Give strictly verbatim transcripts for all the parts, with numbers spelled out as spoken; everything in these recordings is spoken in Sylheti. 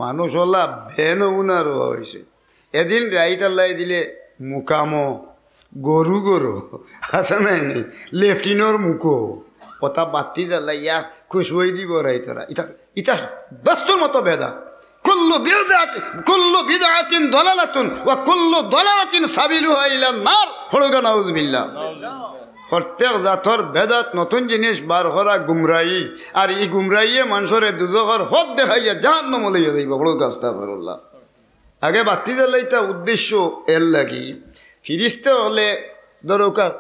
মানুষ অলা বেনমুনা রওয়া অইছে। এদিন রাইত আল্লায় দিলে মুকামো, গরু গরু, আছে না নি? লেফটিনর মুখো, অতা বাত্তি জ্বালাইয়া খুশবুই দিব রাইতরা। ইতা, ইতা দস্তুর মতো বেদাত। কুল্লু বিদআতি-, কুল্লু বিদআতিন দালালাতুন ওয়া কুল্লু দালালাতিন সাবিলুহা ইলান নার। পড়ুক্কা নাউজুবিল্লাহ। প্রত্যেক জাতর বেদাত, নতুন জিনিস বার করা গুমরাহি। আর ই গুমরাহিয়ে মানষরে দুজখর পথ দেখাইয়া জাহান্নামো লইয়া যাইবো। পড়ুক্কা আস্তাগফিরুল্লাহ। আগে বাত্তি জ্বালাইতা উদ্দেশ্য এর লাগি, ফিরিস্তা অকলে দরকার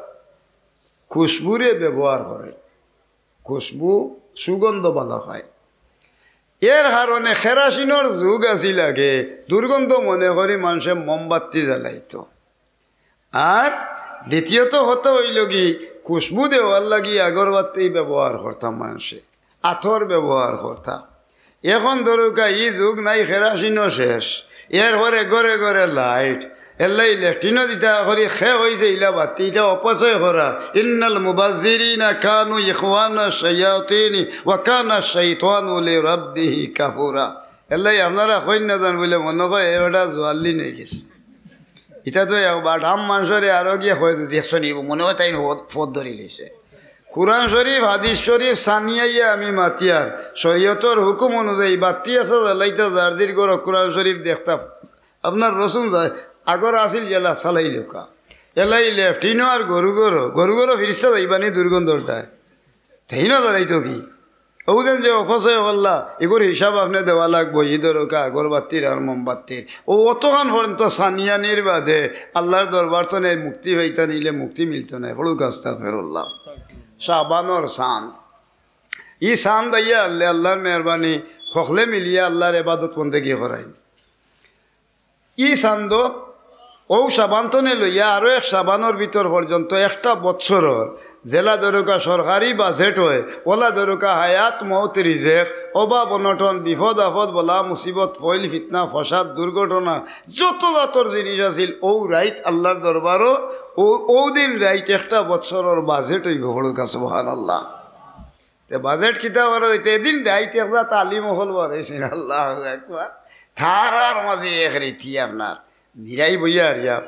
খুশবুরে ব্যবহার করে, খুশবু সুগন্ধ ভালা পায়। এর কারণে কেরাসিনর যুগ আছিল আগে, দুর্গন্ধ মনে করি মানষে মোমবাত্তি জ্বালাইতো। আর দ্বিতীয়ত কথা অইলো কি, খুশবু দেওয়ার লাগি আগরবাত্তি ব্যবহার করতাম মানষে, আতর ব্যবহার করতা। এখন দরকার ই যুগ নাই, কেরাসিনও শেষ, এরপরে ঘরে ঘরে লাইট, এল্লাই লেট্রিনও দিতা করি শেষ অইছে ইলা বাত্তি, ইটা অপচয় করা। ইন্নাল মুবাজ্জিরিনা কানু ইখওয়ানা শায়াতিনি ওয়া কানা শাইতানু লিরাব্বিহি কাফুরা। এল্লাই আপনারা কইন না জান বলে মনে হয় এ বেটা জোয়াল্লি নিয়ে গেছে। ইটা তো একবার আম মানষরে আরো গিয়া কয় যদি একশো নিব, মনে হয় তাইন পথ ধরি লইছে। কুরআন শরীফ, হাদিস শরীফ সানিয়াইয়া আমি মাতিয়ার, শরীয়তর হুকুম অনুযায়ী বাত্তি আছে জ্বালাইতা, যার জির ঘরো কুরআন শরীফ দেখতা। আপনার রসুল যায়, আগর আছিল যেলা চালাইলউক্কা। এল্লাই লেফটিনো আর গরু ঘরো, গরু ঘরো ফিরিস্তা যাইবানি দুর্গন্ধর দায়। তাই না দাঁড়াইতো কি? অউ যেন যে অপচয় করলা, ইগুর হিসাব আপনে দেওয়া লাগবো, ই দরকার আগরবাত্তির আর মোমবাত্তির। অউ অতখান পর্যন্ত সানিয়ানির বাদে আল্লার দরবার তনে মুক্তি পাইতা নিলে মুক্তি মিলতো নায়। পড়ুক্কা আস্তাগফিরুল্লাহ। শাবানর চান্দ, ই চান্দ আইয়া আল্লে আল্লার মেহেরবানি, হকলে মিলিয়া আল্লার এবাদত বন্দেগি করাইন। ই চান্দ অউ শাবান তনে লইয়া আরো এক শাবানর ভিতর পর্যন্ত একটা বৎসরর যেলা দরকার সরকারি বাজেট হয়, অলা দরকার হায়াত মউত রিজেক, অভাব অনটন, বিপদ আপদ, বালা মুসিবত, ফইল ফিতনা, ফসাদ, দুর্ঘটনা, যত জাতর জিনিস আছিল, অউ রাইত আল্লার দরবারো, অউ, অউ দিন রাইত একটা বৎসরর বাজেট অইবো। পড়ুক্কা সুবহানাল্লাহ। তে বাজেট কিতা বার অইতো? এদিন রাইত এক জাত আলিম অকল বার অইছইন। আল্লাহু আকবার। তারার মাঝে এক রীতি আপনার নিরাই বইয়া হারিয়া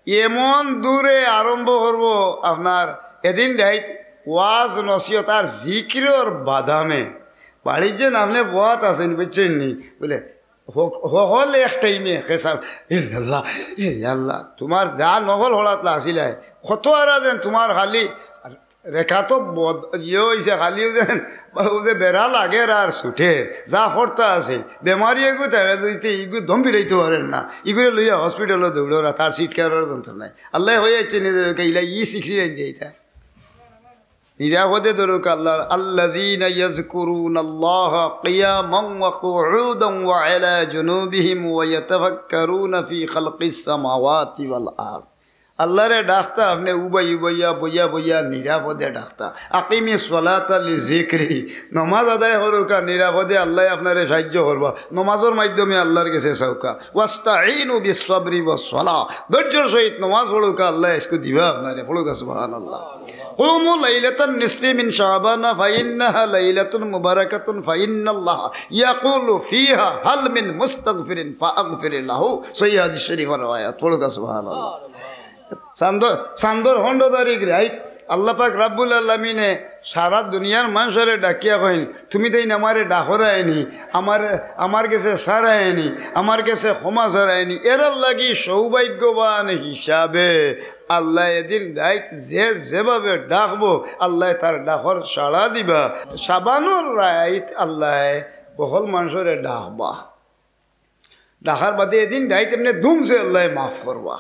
এমন দূরে আরম্ভ করবো আপনার এদিন রাইত ওয়াজ নসিহত আর জিকিরর বাদামে। বাড়ির যেন আপনে বওয়াত আছইন, বুঝছইন নি? বলে, হক-, হকল এক টাইমে হেসাব, ইল্লাল্লাহ, ইল্লাল্লাহ। তুমার যা নকল হলাত লাসিলায়, কত আরা যেন তুমার খালি রেখা তো বদ-, ইয়ে অইছে, খালি অউ যেন, অউ যে বেড়া লাগের আর ছুটের, যা ফর্তা আছে, বেমারি এগু থাকে, যদি তে ইগু দম ফিরাইতো পারের না, ইগুরে লইয়া হসপিটালো দৌড়রা, তার সিট কারোর যন্ত্রণায়। আল্লায় কইয়া আইছে নিজের, ইলা ই সিক্সি রাইন দিয়া ইতা। নিরাপদে ধরুক আল্লাহ, আল্লাযীনা ইয়াযকুরুনাল্লাহা কিয়ামান ওয়া কুউদান ওয়া আলা জুনুবিহিম ওয়া ইয়াতাফাক্কারুনা ফি খালকিস সামাওয়াতি ওয়াল আরদ। আল্লারে ডাকতা আপনে উবাই উবাইয়া, বইয়া বইয়া নিরাপদে ডাকতা। আকিমিস সালাতা লিযিকরি, নমাজ আদায় করুক্কা নিরাপদে, আল্লায় আপনারে সাহায্য করবা। নমাজর মাধ্যমে আল্লার গেছে চাউক্কা। ওয়াস্তাইনু বিস সাবরি ওয়াস সালাহ, ধৈর্যর সহিত নমাজ পড়ুক্কা, আল্লায় আইজকু দিবা আপনারে। পড়ুক্কা সুবহানাল্লাহ। কুমু লাইলাতান নিসফি মিন শাবানা ফাইন্নাহা লাইলাতুন মুবারাকাতুন ফাইন্নাল্লাহা ইয়াকুলু ফিহা হাল মিন মুস্তাগফিরিন ফাআগফির লাহু। সহিহ হাদিস শরীফর রেওয়ায়াত। পড়ুক্কা সুবহানাল্লাহ। চান্দর, চান্দর পনরো তারিখ রাইত আল্লাহ পাক রাব্বুল আলামিনে সারা দুনিয়ার মানষরে ডাকিয়া কইন, "তুমি তাইন আমারে ডাকরায়নি, আমার, আমার গেছে চারায়নি, আমার গেছে ক্ষমা চারায়নি।" এরার লাগি সৌভাগ্যবান হিসাবে আল্লায় এদিন রাইত যে যেভাবে ডাকবো, আল্লায় তার ডাকর সাড়া দিবা। শাবানর রাইত আল্লায় বহল মানষরে ডাকবা। ডাকার বাদে এদিন রাইত এমনে দুমছে আল্লায় মাফ করবা।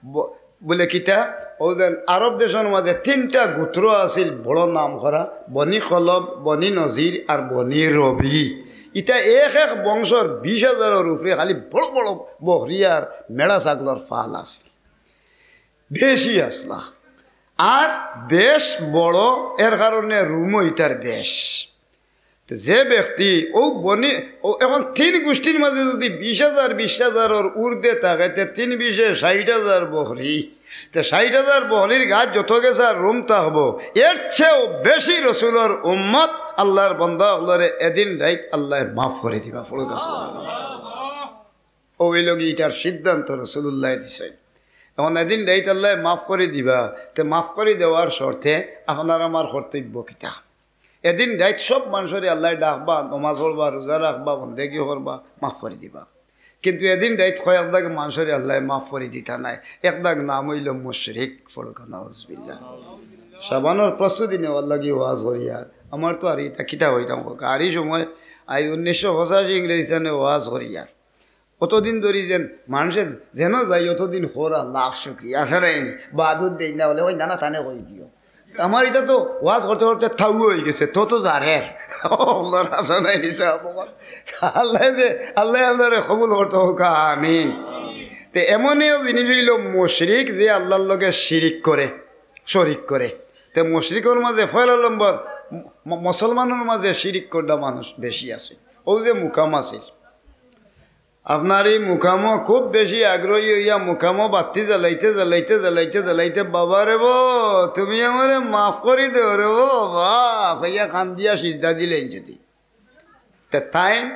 ব-, বলে কিতা? অউ যেন আরব দেশর মাঝে তিনটা গোত্র আছিল বড় নাম করা, বনি কলব, বনি নজির আর বনি রবি। ইতা এক এক বংশর বিশ হাজারর উপরে খালি বড় বড় বকরি আর মেড়া ছাগলর ফাল আছিল, বেশি আছলা। আর বেশ বড়, এর কারণে রুমও ইতার বেশ। তে যে ব্যক্তি ও বনি, ও এখন তিন গোষ্ঠীর মাঝে যদি বিশ হাজার, বিশ হাজারর ঊর্ধ্বে থাকে, তে তিন বিশে ষাইট হাজার বকরি, তে ষাইট হাজার বকরির গাত যত গেছার রুম থাকবো, এর চেয়েও বেশি রসুলর উম্মত আল্লাহর বান্দা অকলরে এদিন রাইত আল্লায় মাফ করি দিবা। পড়ুক্কা সুবহানাল্লাহ। অউ অইলো গি ইটার সিদ্ধান্ত রসুলুল্লায় দিছইন। এখন এদিন রাইত আল্লায় মাফ করি দিবা, তে মাফ করি দেওয়ার শর্তে আপনার আমার কর্তব্য কিতা? এদিন রাইত সব মানষরে আল্লায় ডাকবা, নমাজ পড়বা, রোজা রাখবা, বন্দেগি করবা, মাফ করি দিবা। কিন্তু এদিন রাইত কয়েক দাগ মানষরে আল্লায় মাফ করি দিতা নায়। এক দাগ নাম অইলো মুশরিক। পড়ুক্কা নাউজুবিল্লাহ। শাবানর প্রস্তুতি নেওয়ার লাগি ওয়াজ করিয়ার। আমার তো আর ইতা কিতা কইতাম, আর ই সময় আইজ উনিশশো পঁচাশি ইংরেজি সনে ওয়াজ করিয়ার। অতদিন ধরি যেন মানষে যেন যাই, অতদিন করা লাখ শুকরিয়া। আছে না নি? বাদুর দেই না বলে, ওই নানা তানে কই দিও। আমার ইটা তো ওয়াজ করতে করতে থাউ অই গেছে, তো তো জারের। আল্লাহর হাসান আইনি সাহেব আমার। আল্লাহ যে, আল্লাহ আপনারে কবুল করতে হউক্কা, আমিন। তে এমনই জিনিস অইলো মুশরিক, যে আল্লাহর লগে শিরিক করে, শরিক করে। তে মুশরিকর মাঝে পয়লা নম্বর, ম-, মুসলমানর মাঝে শিরিক করতা মানুষ বেশি আছে। অউ যে মুকাম আছিল, আপনার ই মুকামো খুব বেশি আগ্রহী অইয়া মুকামো বাত্তি জ্বালাইতে, জ্বালাইতে, জ্বালাইতে, জ্বালাইতে, "বাবা রে বো, তুমি আমারে মাফ করি দেও রে বো, বাবা," কইয়া কান্দিয়া সিজদা দিলাইন যদি। তে তাইন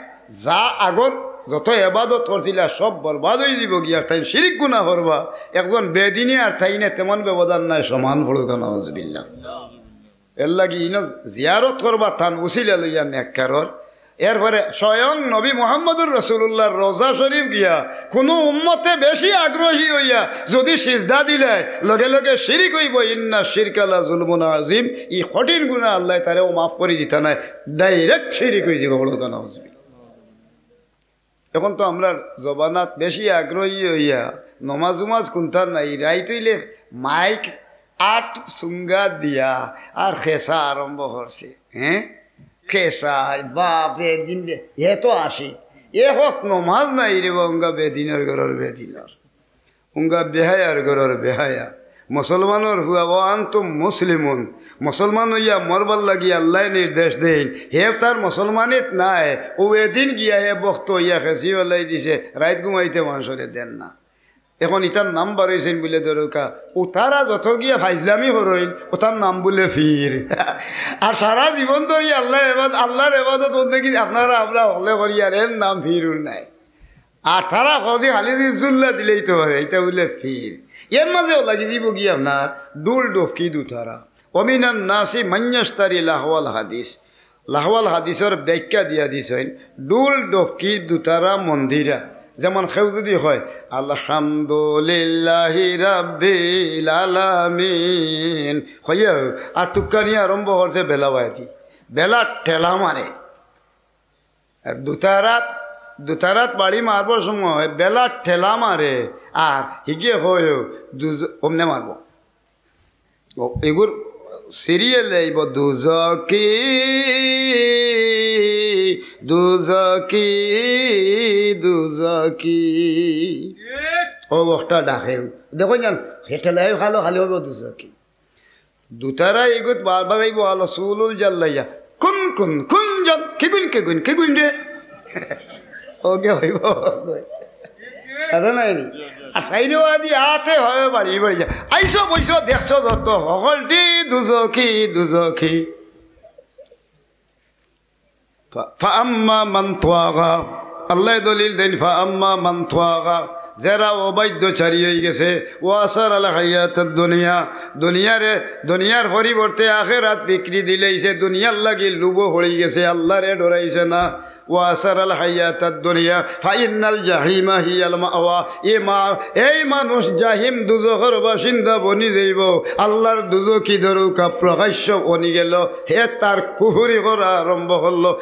যা আগর যত এবাদত করছিলা সব বরবাদ অই যিবো গি, আর তাইন শিরিক গুনা করবা। একজন বেদিনে আর তাইনে তেমন ব্যবধান নাই, সমান। পড়ুক্কা নাউজুবিল্লাহ। এর লাগি ইনো জিয়ারত করবা তান উসিলা লইয়া নেককারর। এরপরে স্বয়ং নবী মুহাম্মদুর রাসূলুল্লাহর রওজা শরীফ গিয়া কুনু উম্মতে বেশি আগ্রহী অইয়া যদি সিজদা দিলায়, লগে লগে শিরিক অইবো, ইন্না শিরকা লা যুলমুন আযীম, ই কঠিন গুনা আল্লায় তারেও মাফ করি দিতা নায়, direct শিরিক অই যিবো। পড়ুক্কা নাউজুবিল্লাহ। এখন তো আমরার জমানাত বেশি আগ্রহী অইয়া নমাজ উমাজ কুন্তা নাই, রাইত অইলে মাইক আট সুঙ্গা দিয়া আর খেসা আরম্ভ করছে। হ্যাঁ, খেসা, বাপরে দিন রে, এ তো আসি, এ হক নমাজ নাই রে বা, উঙ্গা বেদিনর ঘরর বেদিনর, উঙ্গা বেহায়ার ঘরর বেহায়া। মুসলমানর ফুয়া, "ওয়া আনতুম মুসলিমুন", মুসলমান অইয়া মরবার লাগি আল্লায় নির্দেশ দেইন, হে তার মুসলমানিত নাই, অউ এদিন গিয়া হে বখত অইয়া খেসি ফালাই দিছে, রাইত ঘুমাইতে মানষরে দের না। এখন ইতার নাম বারইছইন বুলে ধরউক্কা, উতারা যত গিয়া ফাইজলামি করইন, উতার নাম বুলে ফির। আর সারা জীবন ধরি আল্লাহর এবাদ-, আল্লাহর এবাদত বন্দেগি আপনারা আমরা হকলে করিয়ার, এর নাম ফির নাই। আর তারা কদি খালি যদি জুল্লা দিলেই তো পারে, ইটা বুলে ফির। এর মাঝেও লাগি যিবো গি আপনার ঢুল ডফকি দুতারা। ওয়া মিনান নাসি মান ইয়াশতারি লাহওয়াল হাদিস। লাহওয়াল হাদিসর ব্যাখ্যা দিয়া দিছইন, ঢুল ডফকি দুতারা মন্দিরা। যেমন কেউ যদি কয়, "আলহামদুলিল্লাহি রাব্বিল আলামিন", কইয়া আর তুক্কানি আরম্ভ করছে বেলা বায়দি, বেলা ঠেলা মারে। আর দুতারাত, দুতারাত বাড়ি মারবার সময় বেলা ঠেলা মারে, আর হিগে কয় দুজ-, অমনে মারবো। ও, এগুর serial আইবো দুজকি, দুজকি, দুজকি। ও, ওটা ডাকে। দেখো জান, হেটেলাই খালো খালি হইবো দুজকি। দুতারা এগুত বারবার আইবো, আলা সুলুল জাল্লাইয়া। কুন কুন, কুন জন, কিগুন, কিগুন, কিগুন রে? ওকে হইবো। আরে নাই নি? আর সাইডে আদি আতে হয় বাড়ি বাড়ি যা। আইসো বইসো, দেখছো যত, হকলটি দুজকি, দুজকি। ফা-, ফাআম্মা মান তাগা। আল্লায় দলিল দেইন, ফাআম্মা মান তাগা। যেরা অবাধ্যচারী অই গেছে, ওয়া আসারাল হায়াতাদ দুনিয়া, দুনিয়ারে, দুনিয়ার পরিবর্তে আখেরাত বিক্রি দিলাইছে, দুনিয়ার লাগি লোভো পড়ি গেছে, আল্লারে ডরাইছে না। ওয়া আসারাল হায়াতাদ দুনিয়া, ফাইন্নাল জাহিমা হিয়াল মাওয়া। এ মা-, এই মানুষ জাহিম দুজখর বাসিন্দা বনি যাইবো। আল্লার দুজকি ধরুকা প্রকাশ্য বনি গেল। হে তার কুফুরি করা আরম্ভ করলো।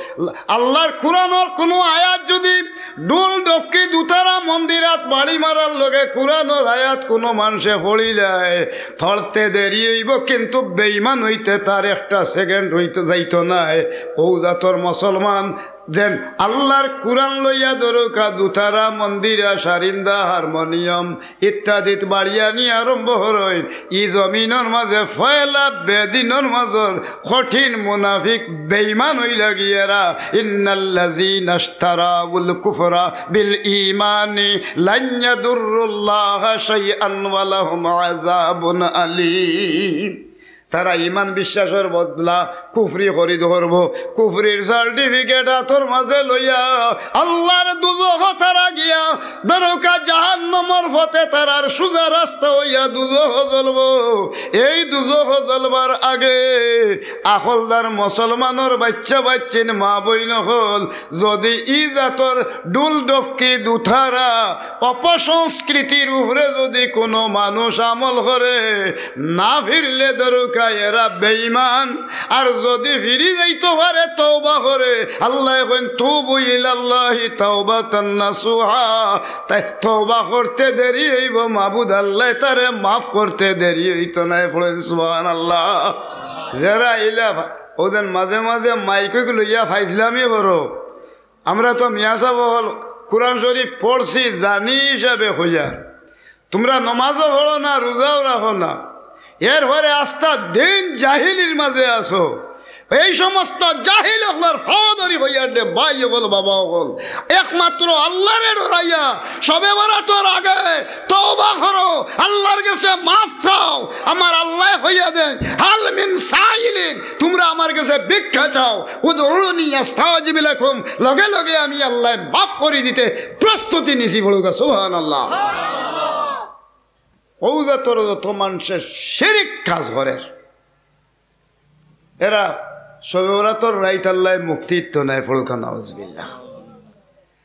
আল্লার কুরআনর কুনু আয়াত যদি ঢুল ডফকি দুতারা মন্দিরাত বাড়ি মারার লগে কুরআনর আয়াত কুনু মানষে পড়িলায়, পড়তে দেরি অইবো, কিন্তু বেইমান অইতে তার একটা সেকেন্ড অইতো যাইতো নায়। অউ জাতর মুসলমান যেন আল্লার কুরআন লইয়া ধরউক্কা দুতারা মন্দিরা সারিন্দা হারমোনিয়াম ইত্যাদিত বাড়িয়ানি আরম্ভ করইন, ই জমিনর মাঝে পয়লা বেদিনর মাঝর কঠিন মুনাফিক বেইমান অইলা গিয়ারা। ইন্নাল্লাযীনা ইশতারাউল কুফরা বিল ঈমানি লান ইয়াদুররুল্লাহা শাইআন ওয়া লাহুম আযাবুন আলীম। তারা ইমান বিশ্বাসর বদলা কুফরি খরিদ করবো। কুফরির সার্টিফিকেট আতর মাঝে লইয়া আল্লার দুজখো তারা গিয়া ধরউক্কা জাহান্নামর পথে তারার সুজা রাস্তা অইয়া দুজখো জ্বলবো। এই দুজখো জ্বলবার আগে আখলদার মুসলমানর বাইচ্চা বাইচ্চিন মা বইন অকল, যুদি ই জাতর ঢুল ডফকি দুতারা অপসংস্কৃতির উপরে যুদি কুনু মানুষ আমল করে, না ফিরলে ধরউক্কা এরা বেইমান। আর যুদি ফিরি যাইতো পারে, তওবা করে, আল্লায় কইন, "তুবু ইলাল্লাহি তাওবাতান নাসুহা।" তাই তওবা করতে দেরি অইবো, মাবুদ আল্লায় তারে মাফ করতে দেরি অইতো নায়। পড়ইন সুবহানাল্লাহ। যেরা ইলা ফা-, অউ যেন মাঝে মাঝে মাইক লইয়া ফাইজলামি করো। আমরা তো মিয়া সাব অকল কুরআন শরিফ পড়ছি জানি হিসাবে কইয়ার, তুমরা নমাজও পড়ো না, রুজাও রাখো না, এরপরে আস্তা দিন জাহিলির মাঝে আছো। এই সমস্ত জাহিল অকলর পাও ধরি কইয়ার দে, ভাই অকল, বাবা অকল, একমাত্র আল্লারে ডরাইয়া শবে বরাতর আগে তওবা করো, আল্লার গেছে মাফ চাও। আমার আল্লায় কইয়া দেন, "হাল মিন সাইলিন, তুমরা আমার গেছে ভিক্ষা চাও, উদউনি আস্তাজিব লাকুম, লগে লগে আমি আল্লায় মাফ করি দিতে প্রস্তুতি নিছি।" পড়উক্কা সুবহানাল্লাহ। অউ জাতর যত মানষে শিরিক কাজ করের, এরা শবে বরাতর রাইত আল্লায় মুক্তি দিতো নায়। পড়উক্কা নাউজুবিল্লাহ।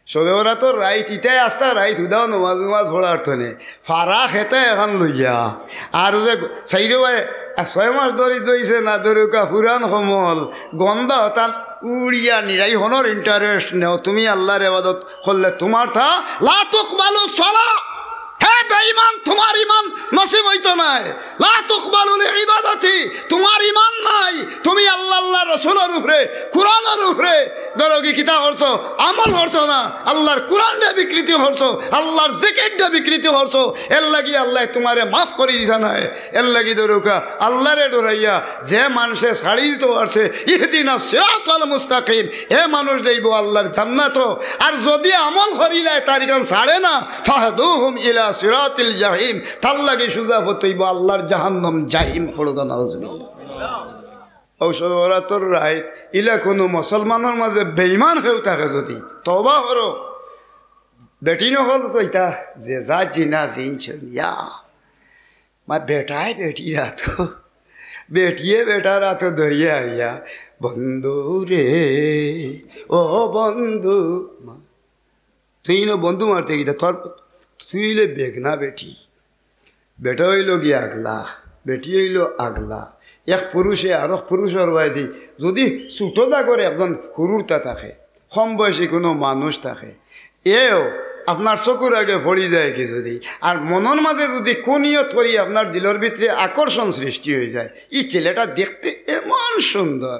শবে বরাতর রাইত, ইতায় আস্তা রাইত হুদাও নমাজ নমাজ পড়ার তনে ফারা খেতা এখান লইয়া, আর যে চাইরো বাই-, আর ছয় মাস ধরি দইছে না ধরউক্কা পুরান কমল, গন্ধা হতান উড়িয়া নিরাই হনর ইন্টারেস্ট নেও। তুমি আল্লার ইবাদত করলে তুমার তা লা তুকবালু সালা। হে বেঈমান, তুমার ইমান নসিব অইতো নায়। লা তুকবালু লি ইবাদাতি, তুমার ইমান নাই। তুমি আল্লাহ, আল্লার রসুলর উপরে, কুরআনর উপরে, ধরো কি কিতা করছো? আমল করছো না। আল্লার কুরআনরে বিকৃতি করছো, আল্লার জিকিররে বিকৃতি করছো। এরলাগি আল্লায় তুমারে মাফ করি দিতা নায়। এরলাগি ধরউক্কা আল্লারে ডরাইয়া যে মানষে ছাড়ি দিতো পারছে, ইহদিনা সিরাতাল মুস্তাকিম, এ মানুষ যাইবো আল্লার জান্নাতো। আর যুদি আমল করিলায় তার ইখান ছাড়ে না, ফাহদুহুম ইলা সিরাতিল জাহিম, তার লাগি সুজা পথ অইবো আল্লার জাহান্নাম জাহিম। পড়উক্কা নাউজুবিল্লাহ। অউ শবে বরাতর রাইত ইলা কুনু মুসলমানর মাঝে বেঈমান কেউ থাকে যুদি, তওবা করো। বেটিন অকল তো ইতা যে যা জিনা জিন শুনিয়া মা বেটায় বেটির আতো, বেটিয়ে বেটার আতো ধরিয়া আইয়া, "বন্ধু রে, ও বন্ধু।" মা, তুই ইনো বন্ধু মারতে কিতা, তোর, তুই অইলে বেগনা বেটি। বেটা অইলো গিয়া আগলা, বেটি অইলো আগলা। এক পুরুষে আরক পুরুষর বায়দি যুদি ছুটো জাগর একজন হুরুরতা থাকে, কম বয়সী কুনু মানুষ থাকে, এও আপনার চকুর আগে পড়ি যায় কি যুদি, আর মনর মাঝে যুদি কুনিয়ত করি আপনার দিলর ভিতরে আকর্ষণ সৃষ্টি অই যায়, ই ছেলেটা দেখতে এমন সুন্দর,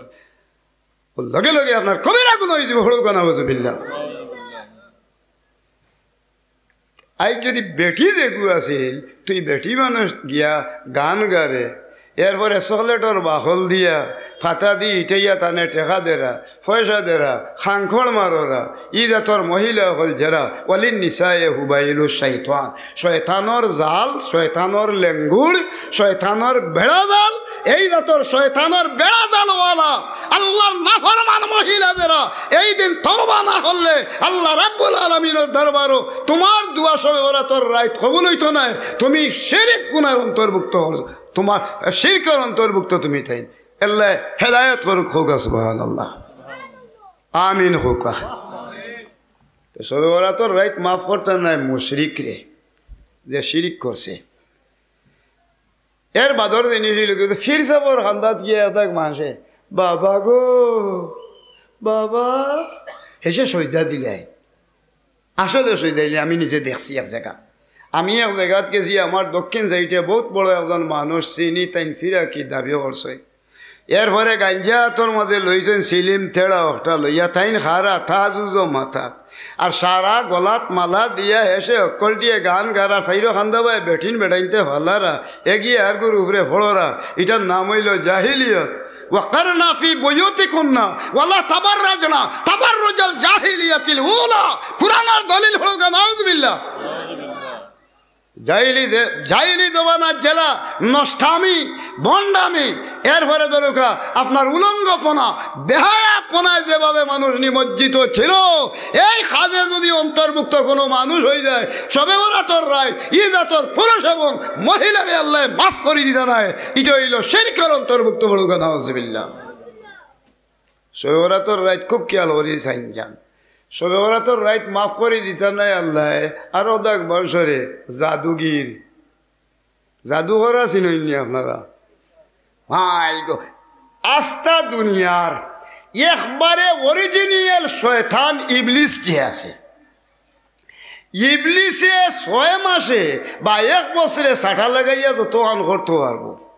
ও লগে লগে আপনার কবিরা গুনা অই যাইবো। পড়উক্কা নাউজুবিল্লাহ। আইজ যুদি বেটি যেগু আছিল, তুই বেটি মানুষ গিয়া গান গারে, এরপরে চকলেটর বাকল দিয়া, ফাতা দি ইটাইয়া তানে টেকা দেরা, পয়সা দেরা, খাংখড় মাররা, ই জাতর মহিলা অকল যেরা, ওয়ালিন নিসায়ে হুবাইলু শাইতান, শয়তানর জাল, শয়তানর লেঙ্গুড়, শয়তানর বেড়াজাল, এই জাতর শয়তানর বেড়াজালওয়ালা, আল্লার নাফরমান মহিলা যেরা, এই দিন তওবা না করলে আল্লাহ রাব্বুল আলামিনর দরবারো তুমার দোয়া শবে বরাতর রাইত কবুল অইতো নায়। তুমি শিরিক গুনার অন্তর্ভুক্ত অর-, তুমার শিরকর অন্তর্ভুক্ত তুমি তাইন। আল্লায় হেদায়েত করউক, কউক্কা সুবহানাল্লাহ। আমিন কউক্কা। তো শবে বরাতর রাইত মাফ করতা নায় মুশরিকরে, যে শিরিক করছে। এর বাদর জিনিস অইলো কি, পীর সাবর কান্দাত গিয়া এক মানষে, "বাবা গো, বাবা," হেষে সইজদা দিলায়। আসলে সইদাইলে আমি নিজে দেখছি এক জাগা। আমি এক জাগাত গেছি, আমার দক্ষিণ সাইডে বউত বড় একজন মানুষ চিনি, তাইন ফিরাকি দাবি করছে। এরপরে গাঞ্জা আতর মাঝে লইছইন চিলিম তেড়া অকটা লইয়া, তাইন খাড়া তাজুজো মাথা। আর সারা গলাত মালা দিয়া হেষে অক্কলটিয়ে গান গারা, চাইরো কান্দা বায় বেটিন বেটাইন্তে ফালারা, এগিয়ে আরগুর উপরে ফড়রা। ইটার নাম অইলো জাহিলিয়ত। وقرن في بيوتكن ولا تبرجن تبرج الجاهلية الأولى। কুরআনর দলিল অইলো গি, নাউজুবিল্লাহ। জাহিলি জে-, জাহিলি জমানার যেলা নষ্টামি, ভণ্ডামি, এরপরে ধরুকা আপনার উলঙ্গপনা, বেহায়াপনায় যেভাবে মানুষ নিমজ্জিত ছিল, এই কাজে যদি অন্তর্ভুক্ত কোনো মানুষ অইযায়, শবে বরাতর রাইত ই জাতর পুরুষ এবং মহিলারে আল্লায় মাফ করি দিতা নায়। ইটা অইলো শিরকর অন্তর্ভুক্ত, বলুকা নাউজুবিল্লাহ। শবে বরাতর রাইত খুব খেয়াল করি চাইন যান। শবে বরাতর রাইত মাফ করি দিতা নায় আল্লায়। আর অদাক বংশরে জাদুগির, জাদুকর আছইন নি আপনারা? ভাই গো, আস্তা দুনিয়ার একবারে original শয়তান ইবলিস যে আছে, ইবলিসে ছয় মাসে বা এক বছরে চাটা লাগাইয়া যত কাম করতো পারবো।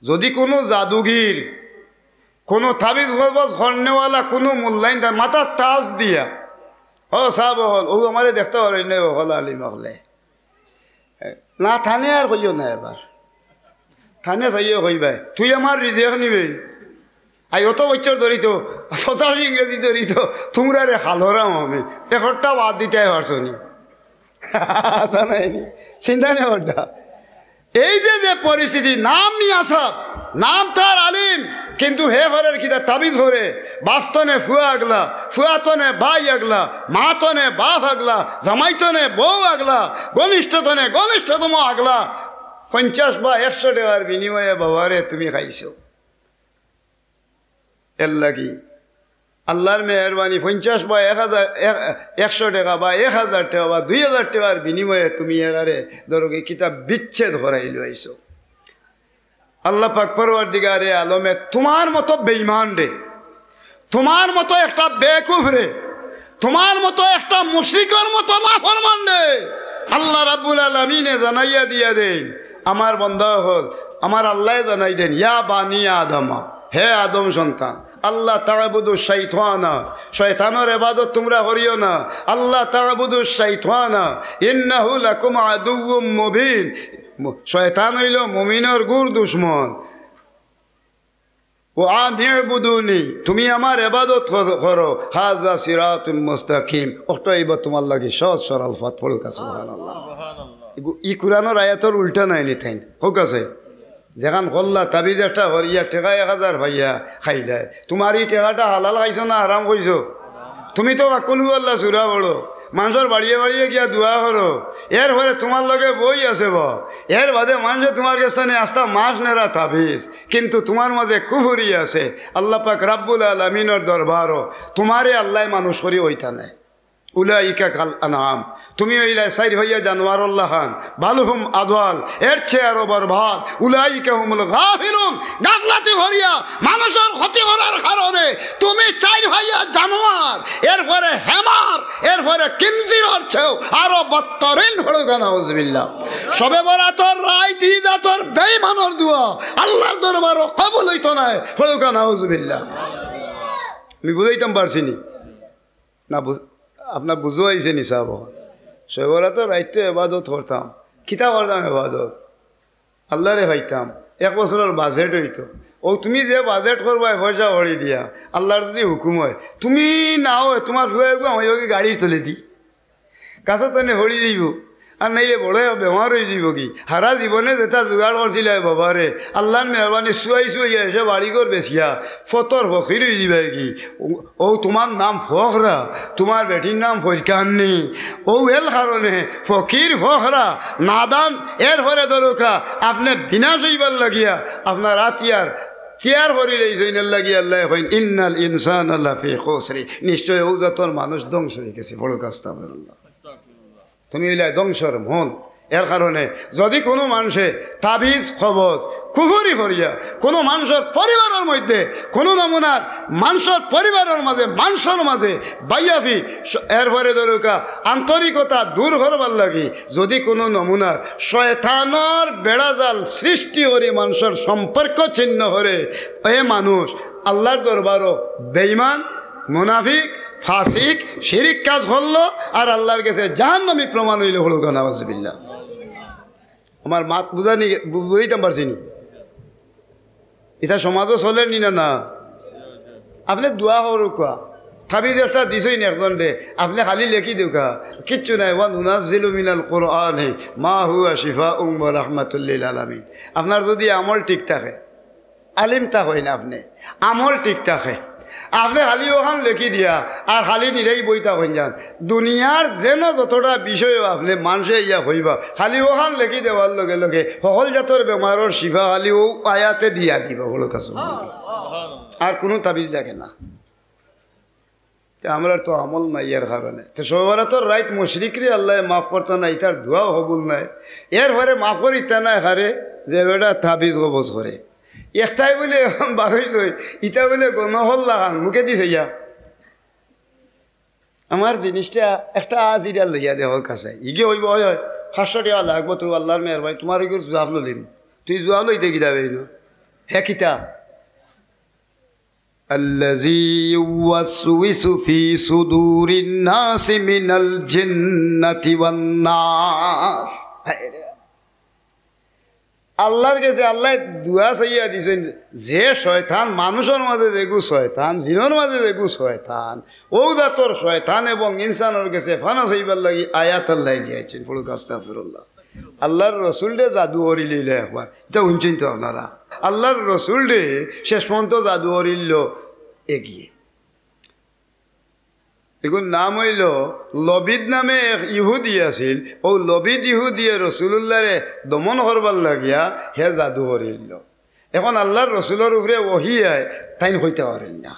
যদি কোনো জাদুগির, কোনো তাবিজ কবজ করনেওয়ালা, কোনো মোল্লাইন তার মাথাত তাজ দিয়া, ও সাব অকল, ও আমারে দেখতা পারইন না অকল আলিম অকলে। না, তানে আর কইও না এবার। তানে চাইও কইবায়, "তুই আমার রিজিক নিবে।" আই অত বছর ধরি তো, পঁচাশি ইংরেজি ধরি তো, তুমরারে হালরাম আমি। একটা বাদ দিতায় পারছো নি। আছা নায় নি? চিন্তা নেই ওটা। এই যে, যে পরিস্থিতি, নাম মিয়া সাব, নাম তার আলিম, কিন্তু হে ঘরের কিতা তাবিজ ঘরে, বাপ তনে ফুয়া আগলা, ফুয়া তনে ভাই আগলা, মা তনে বাপ আগলা, জামাই তনে বউ আগলা, ঘনিষ্ঠ তনে ঘনিষ্ঠতম আগলা, পঞ্চাশ বা একশো টেকার বিনিময়ে বাবারে তুমি খাইছো। এর লাগি আল্লাহর মেহেরবানি, পঞ্চাশ বা এক হাজার, এক-, একশো টেকা বা এক হাজার টেকা বা দুই হাজার টেকার বিনিময়ে তুমি এরারে ধরো কি কিতা বিচ্ছেদ করাইলো আইছো। আল্লাহ পাক পরওয়ারদিগারে আলমে তুমার মতো বেঈমান রে, তুমার মতো একটা বেকুফ রে, তুমার মতো একটা মুশরিকর মতো নাফরমান রে, আল্লাহ রাব্বুল আলামিনে জানাইয়া দিয়া দেইন। আমার বন্দা অকল, আমার আল্লায় জানাই দেইন, "ইয়া বানি আদমা, হে আদম সন্তান, আল্লাহ তা'বুদু শাইতানা, শয়তানর ইবাদত তুমরা করিও না। আল্লাহ তা'বুদু শাইতানা, ইন্নাহু লাকুম আদুউম মুবিন।" শয়তান অইলো মুমিনর গুর দুশমন। "ওয়া আনি'বুদুনি, তুমি আমার ইবাদত কর-, করো। হাযা সিরাতুম মুস্তাকিম, অটা অইবো তুমার লাগি সহজ সরল পথ।" পড়ুক্কা সুবহানাল্লাহ। সুবহানাল্লাহ। ইগু-, ই কুরআনর আয়াতর উল্টা নায় নি তাইন? কউক্কা চাই। যেখান কল্লা তাবিজ একটা করিয়া টেকা এক হাজার পাইয়া খাইলায়, তুমার ই টেকাটা হালাল খাইছো না হারাম খাইছো? তুমি তো কুল হু আল্লাহ সুরা পড়ো, মানষর বাড়িয়ে বাড়িয়ে গিয়া দোয়া করো, এরপরে তুমার লগে বই আছে বা, এর বাদে মানষে তুমার গেছ থনে আস্তা মাস নেরা তাবিজ, কিন্তু তুমার মাঝে কুফুরি আছে। আল্লাহ পাক রাব্বুল আলামিনর দরবারো তুমারে আল্লায় মানুষ করি অইতা নায়। উলাইকা কাল আনআম, তুমি অইলায় চাইর পাইয়া জানোয়ারর লাখান, বাল হুম আদওয়াল, এর চেয়ে আরো বরবাদ। উলাইকা হুমুল গাফিলুন, গাফলাতি করিয়া মানষর ক্ষতি করার কারণে তুমি চাইর পাইয়া জানোয়ার, এরপরে হেমার, এরপরে খিনজিরর চেয়েও আরো বদতরিন। পড়ুক্কা নাউজুবিল্লাহ। শবে বরাতর রাইত ই জাতর বেঈমানর দোয়া আল্লাহর দরবারো কবুল অইতো নায়। পড়ুক্কা নাউজুবিল্লাহ। আমি বুঝাইতাম পারছি নি? না বুঝ-, আপনার বুঝো আইছে নি সাব? শবে বরাতর রাইত তো ইবাদত করতাম। কিতা করতাম ইবাদত? আল্লাহরে পাইতাম। এক বছরর বাজেট অইতো। অউ তুমি যে বাজেট করবায় পয়সা কড়ি দিয়া, আল্লাহর যদি হুকুম অয়, তুমি না অয়, তুমার ফুয়া এগু আমার লগে গাড়ির তলেদি গাছর তলে পড়ি যাইবো, আর নাইলে বড় বেমার অইযিবো গি। হারা জীবনে যেটা জোগাড় করছিলায় বাবারে, আল্লাহর মেহেরবানি চুয়াই চুয়াই এসে বাড়িঘর বেচিয়া ফতর ফকির অইযিবায় গি। অউ, অউ তুমার নাম ফখরা, তুমার বেটির নাম ফরকান্নি। অউ এর কারণে ফকির ফখরা নাদান, এরপরে ধরুক্কা আপনে বিনাশ অইবার লাগিয়া আপনার আতিয়ার তিয়ার করি লইছইন। এর লাগি আল্লায় কইন, "ইন্নাল ইনসানা লাফি খুসরি", নিশ্চয় অউ জাতর মানুষ ধ্বংস অইগেছে। পড়ুক্কা আস্তাগফিরুল্লাহ। তুমি অইলায় ধ্বংসর মূল। এর কারণে যদি কুনু মানষে তাবিজ, কবজ, কুফরি করিয়া কুনু মানষর পরিবারর মধ্যে কুনু নমুনার মানষর পরিবারর মাঝে, মানষর মাঝে বাইয়াফি, স-, এরপরে ধরুকা আন্তরিকতা দূর করবার লাগি যদি কুনু নমুনার শয়তানর বেড়াজাল সৃষ্টি করি মানষর সম্পর্ক ছিন্ন করে, এ মানুষ আল্লার দরবারো বেইমান, মুনাফিক, ফাসিক, শিরিক কাজ করলো, আর আল্লার গেছে জাহান্নামী প্রমাণ অইলো। পড়ুকা নাউজুবিল্লাহ। আমার মাত বুঝানি, বু-, বুঝাইতাম পারছি নি? ইতা সমাজো চলের নি না, না? আপনে দোয়া করুকা, তাবিজ একটা দিছইন একজনরে, আপনে খালি লেখি দেউকা, কিচ্ছু নাই, "ওয়া নুনাজ্জিলু মিনাল কুরআনি মা হুয়া শিফাউন ওয়া রাহমাতুল লিল আলামিন।" আপনার যদি আমল ঠিক থাকে, আলিম তা কইন আপনে, আমল ঠিক থাকে। আপনে খালি অখান লেখি দিয়া আর খালি নিরাই বই তা কইন যান। দুনিয়ার যেন যতটা বিষয় আপনে মানষে ইয়া কইবা, খালি অখান লেখি দেওয়ার লগে লগে হকল জাতর বেমারর শিফা খালি অউ আয়াতে দিয়া দিবা। পড়ুকা সুবহানাল্লাহ। আর কুনু তাবিজ লাগে না। তে আমরার তো আমল নাই এর কারণে। তে শবে বরাতর রাইত মুশরিকরে আল্লায় মাফ করতা না, ইতার দোয়াও কবুল নায়। এরপরে মাফ করিতা নায় কারে, যে বেটা তাবিজ কবজ করে। একটাই বুলে বারইছই, ইতা বুলে গণহল্লা খান, মুখে দিছে ইয়া। আমার জিনিসটা একটা আজিরা লইয়া দেওয়ার কাছে। ইগে কইবো, "অয়, অয়, পাঁচশো টেকা লাগবো, তুই আল্লার মেহেরবানি, তুমার ইগুর জুয়াব ললিম।" তুই জুয়াব লইতে কিতা বেইনো? হে কিতা? الذي يوسوس في صدور الناس من الجنة والناس। হায়রে। আল্লার গেছে আল্লায় দোয়া চাইয়া দিছইন, যে শয়তান, মানুষর মাঝে যেগু শয়তান, জিনর মাঝে যেগু শয়তান, অউ জাতর শয়তান এবং ইনসানর গেছে ফানা চাইবার লাগি আয়াত আল্লায় দিয়াইছইন। পড়ুকা আস্তাগফিরুল্লাহ। আল্লার রসুলরে জাদু করিলিলো একবার, ইতা হুনছইন তো আপনারা। আল্লার রসুলরে শেষ পর্যন্ত জাদু করিলিলো এগিয়ে। এগুর নাম অইলো লবিদ নামে এক ইহুদি আছিল। অউ লবিদ ইহুদিয়ে রসুলুল্লারে দমন করবার লাগিয়া হে জাদু করিলিলো। এখন আল্লার রসুলর উপরে ওহি আয়, তাইন কইতা পারইন না।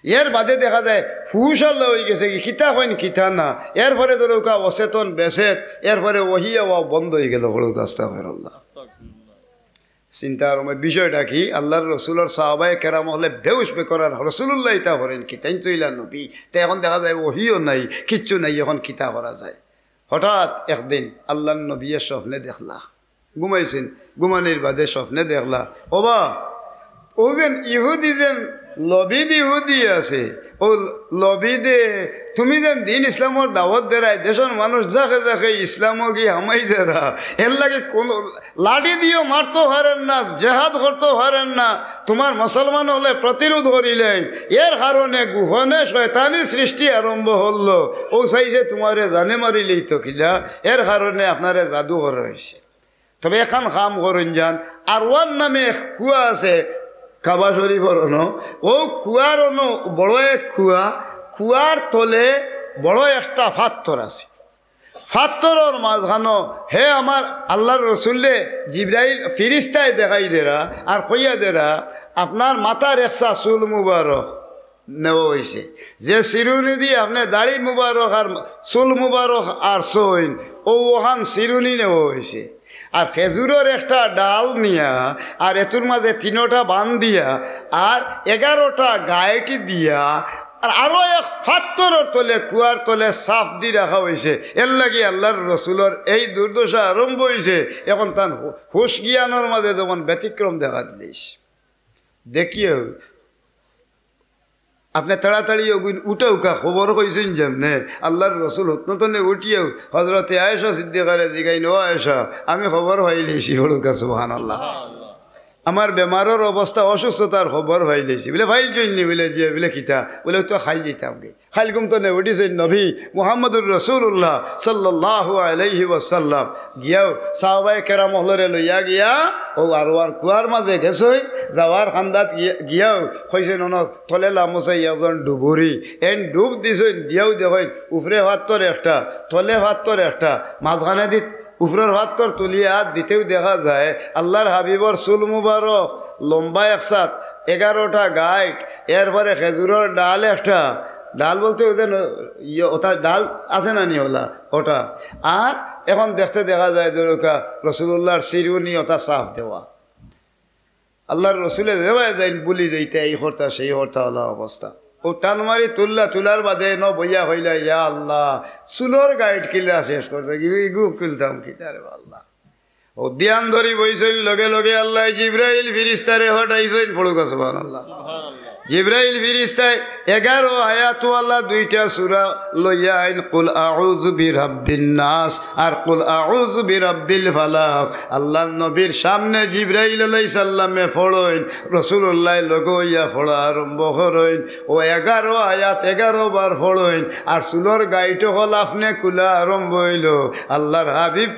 এর বাদে দেখা যায় হুশ আল্লাহ অইগেছে কি, কিতা কইন কিতা না। এরপরে ধরুকা অচেতন বেচেত, এরপরে ওহি আওয়া বন্ধ অইগেলো। পড়ুকা আস্তাগফিরুল্লাহ। চিন্তার সময় বিষয়টা কি? আল্লার রসুলর সাহাবায়ে কেরাম অকলে বেহুশ বেকরার, রসুলুল্লায় ইতা করেন কি? তাইন তো ইলা নবী। তে এখন দেখা যায় ওহিও নাই, কিচ্ছু নাই, এখন কিতা করা যায়? হঠাৎ একদিন আল্লার নবীয়ে স্বপ্নে দেখলা, ঘুমাইছইন, ঘুমানির বাদে স্বপ্নে দেখলা, ওবা, অউ যেন ইহুদি যেন লবিদ ইহুদি আছে, অউ লবিদে তুমি যেন দিন ইসলামর দাওয়াত দেরায়, দেশর মানুষ জাকে জাকে ইসলামো গি হামাই যারা, এরলাগি কুনু লাঠি দিও মারতো পারের না, জেহাদ করতো পারের না, তুমার মুসলমান অকলে প্রতিরোধ করিলাইন, এর কারণে গোপনে শয়তানি সৃষ্টি আরম্ভ করলো। অউ চাইছে তুমারে জানে মারিলিতো কিলা, এর কারণে আপনারে জাদু করা অইছে। তবে একখান কাম করইন যান, আরওয়ান নামে এক কুয়া আছে কাবা শরীফর অনো, অউ কুয়ার অনো বড় এক কুয়া, কুয়ার তলে বড় একটা ফাত্তর আছে। ফাত্তরর মাঝখানো হে আমার আল্লার রসুলরে জিব্রাইল ফিরিস্তায় দেখাই দেরা আর কইয়া দেরা, আপনার মাথার একসা চুল মুবারক নেওয়া অইছে। যে চিরুনি দি আপনে দাড়ি মুবারক আর চুল মুবারক আরছইন, অউ অখান চিরুনি নেওয়া অইছে। আর খেজুরর একটা ডাল নিয়া, আর এতুর মাঝে তিনোটা বান দিয়া, আর এগারোটা গাইট দিয়া, আর আরো এক ফাত্তরর তলে, কুয়ার তলে চাপ দি রাখা অইছে। এরলাগি আল্লার রসুলর এই দুর্দশা আরম্ভ অইছে। এখন তান হু-, হুশ জ্ঞানর মাঝে যেমন ব্যতিক্রম দেখা দিলিছে। দেখিও, আপনে তাড়াতাড়ি অগুইন উঠাউক্কা, খবর কইছইন যেমনে। আল্লার রসুল হুতন তনে উঠিয়াউ হজরতে আয়েশা সিদ্দিকারে জিগাইন, "ও আয়েশা, আমি খবর পাইলিছি।" পড়ুক্কা সুবহানাল্লাহ। আমার বেমারর অবস্থা, অসুস্থতার খবর পাইলিছি। বুলে, "পাইলছইন নি?" বুলে, "জি।" বুলে, "কিতা?" বুলে, "তো খাই যাইতাম গি।" খাইল ঘুম তনে উঠিছইন নবী মুহাম্মদুর রাসূলুল্লাহ সাল্লাল্লাহু আলাইহি ওয়াসাল্লাম। গিয়াউ সাহাবায়ে কেরাম অকলরে লইয়া গিয়া অউ আরওয়ার কুয়ার মাঝে গেছইন। যাওয়ার কান্দাত গিয়া-, গিয়াউ কইছইন, "অনো তলে লামছইন একজন ডুবুরি।" এন ডুব দিছইন, দিয়াউ দেখইন উপরে ফাত্তর একটা, তলে ফাত্তর একটা, মাঝখানেদি উপরর ফাত্তর তুলিয়া আত দিতেউ দেখা যায় আল্লার হাবিবর চুল মুবারক লম্বা একসাত, এগারোটা গাইট, এরপরে খেজুরর ডাল একটা, ডাল বলতে ওই যে ন-, ইয়ে, ওটা ডাল আছে না নি ওলা, ওটা। আর এখন দেখতে দেখা যায় ধরুকা রসুলুল্লাহর চিরুনি ওটা সাফ দেওয়া। আল্লাহর রসুলে যেবায় যাইন বুলি যাইতে এই হর্তা সেই হর্তা ওলা অবস্থা। ও টান মারি তুললা, তুলার বাদে ন বইয়া হইলা, "ইয়া আল্লাহ, চুলর গাইট কিলা শেষ করতে গিয়ে ইগু কিলতাম কিতা রে আল্লাহ।" ও ধ্যান ধরি বইছইন, লগে লগে আল্লাহ জিব্রাইল ফিরিস্তারে হটাইছইন, পড়ুকা সুবহানাল্লাহ। জিব্রাইল ফিরিস্তায় এগারো আয়াত ওয়ালা দুইটা সূরা লইয়া আইন, কুল আউযু বিরাব্বিন নাস আর কুল আউযু বিরাব্বিল ফালাক। আল্লাহর নবীর সামনে জিব্রাইল আলাইহিস সালামে পড়ইন, রাসূলুল্লাহ লগে অইয়া পড়া আরম্ভ করইন। ও এগারো আয়াত এগারো বার পড়ইন, আর চুলর গাইট হল আপনে কুলা আরম্ভ অইল। আল্লাহর হাবিব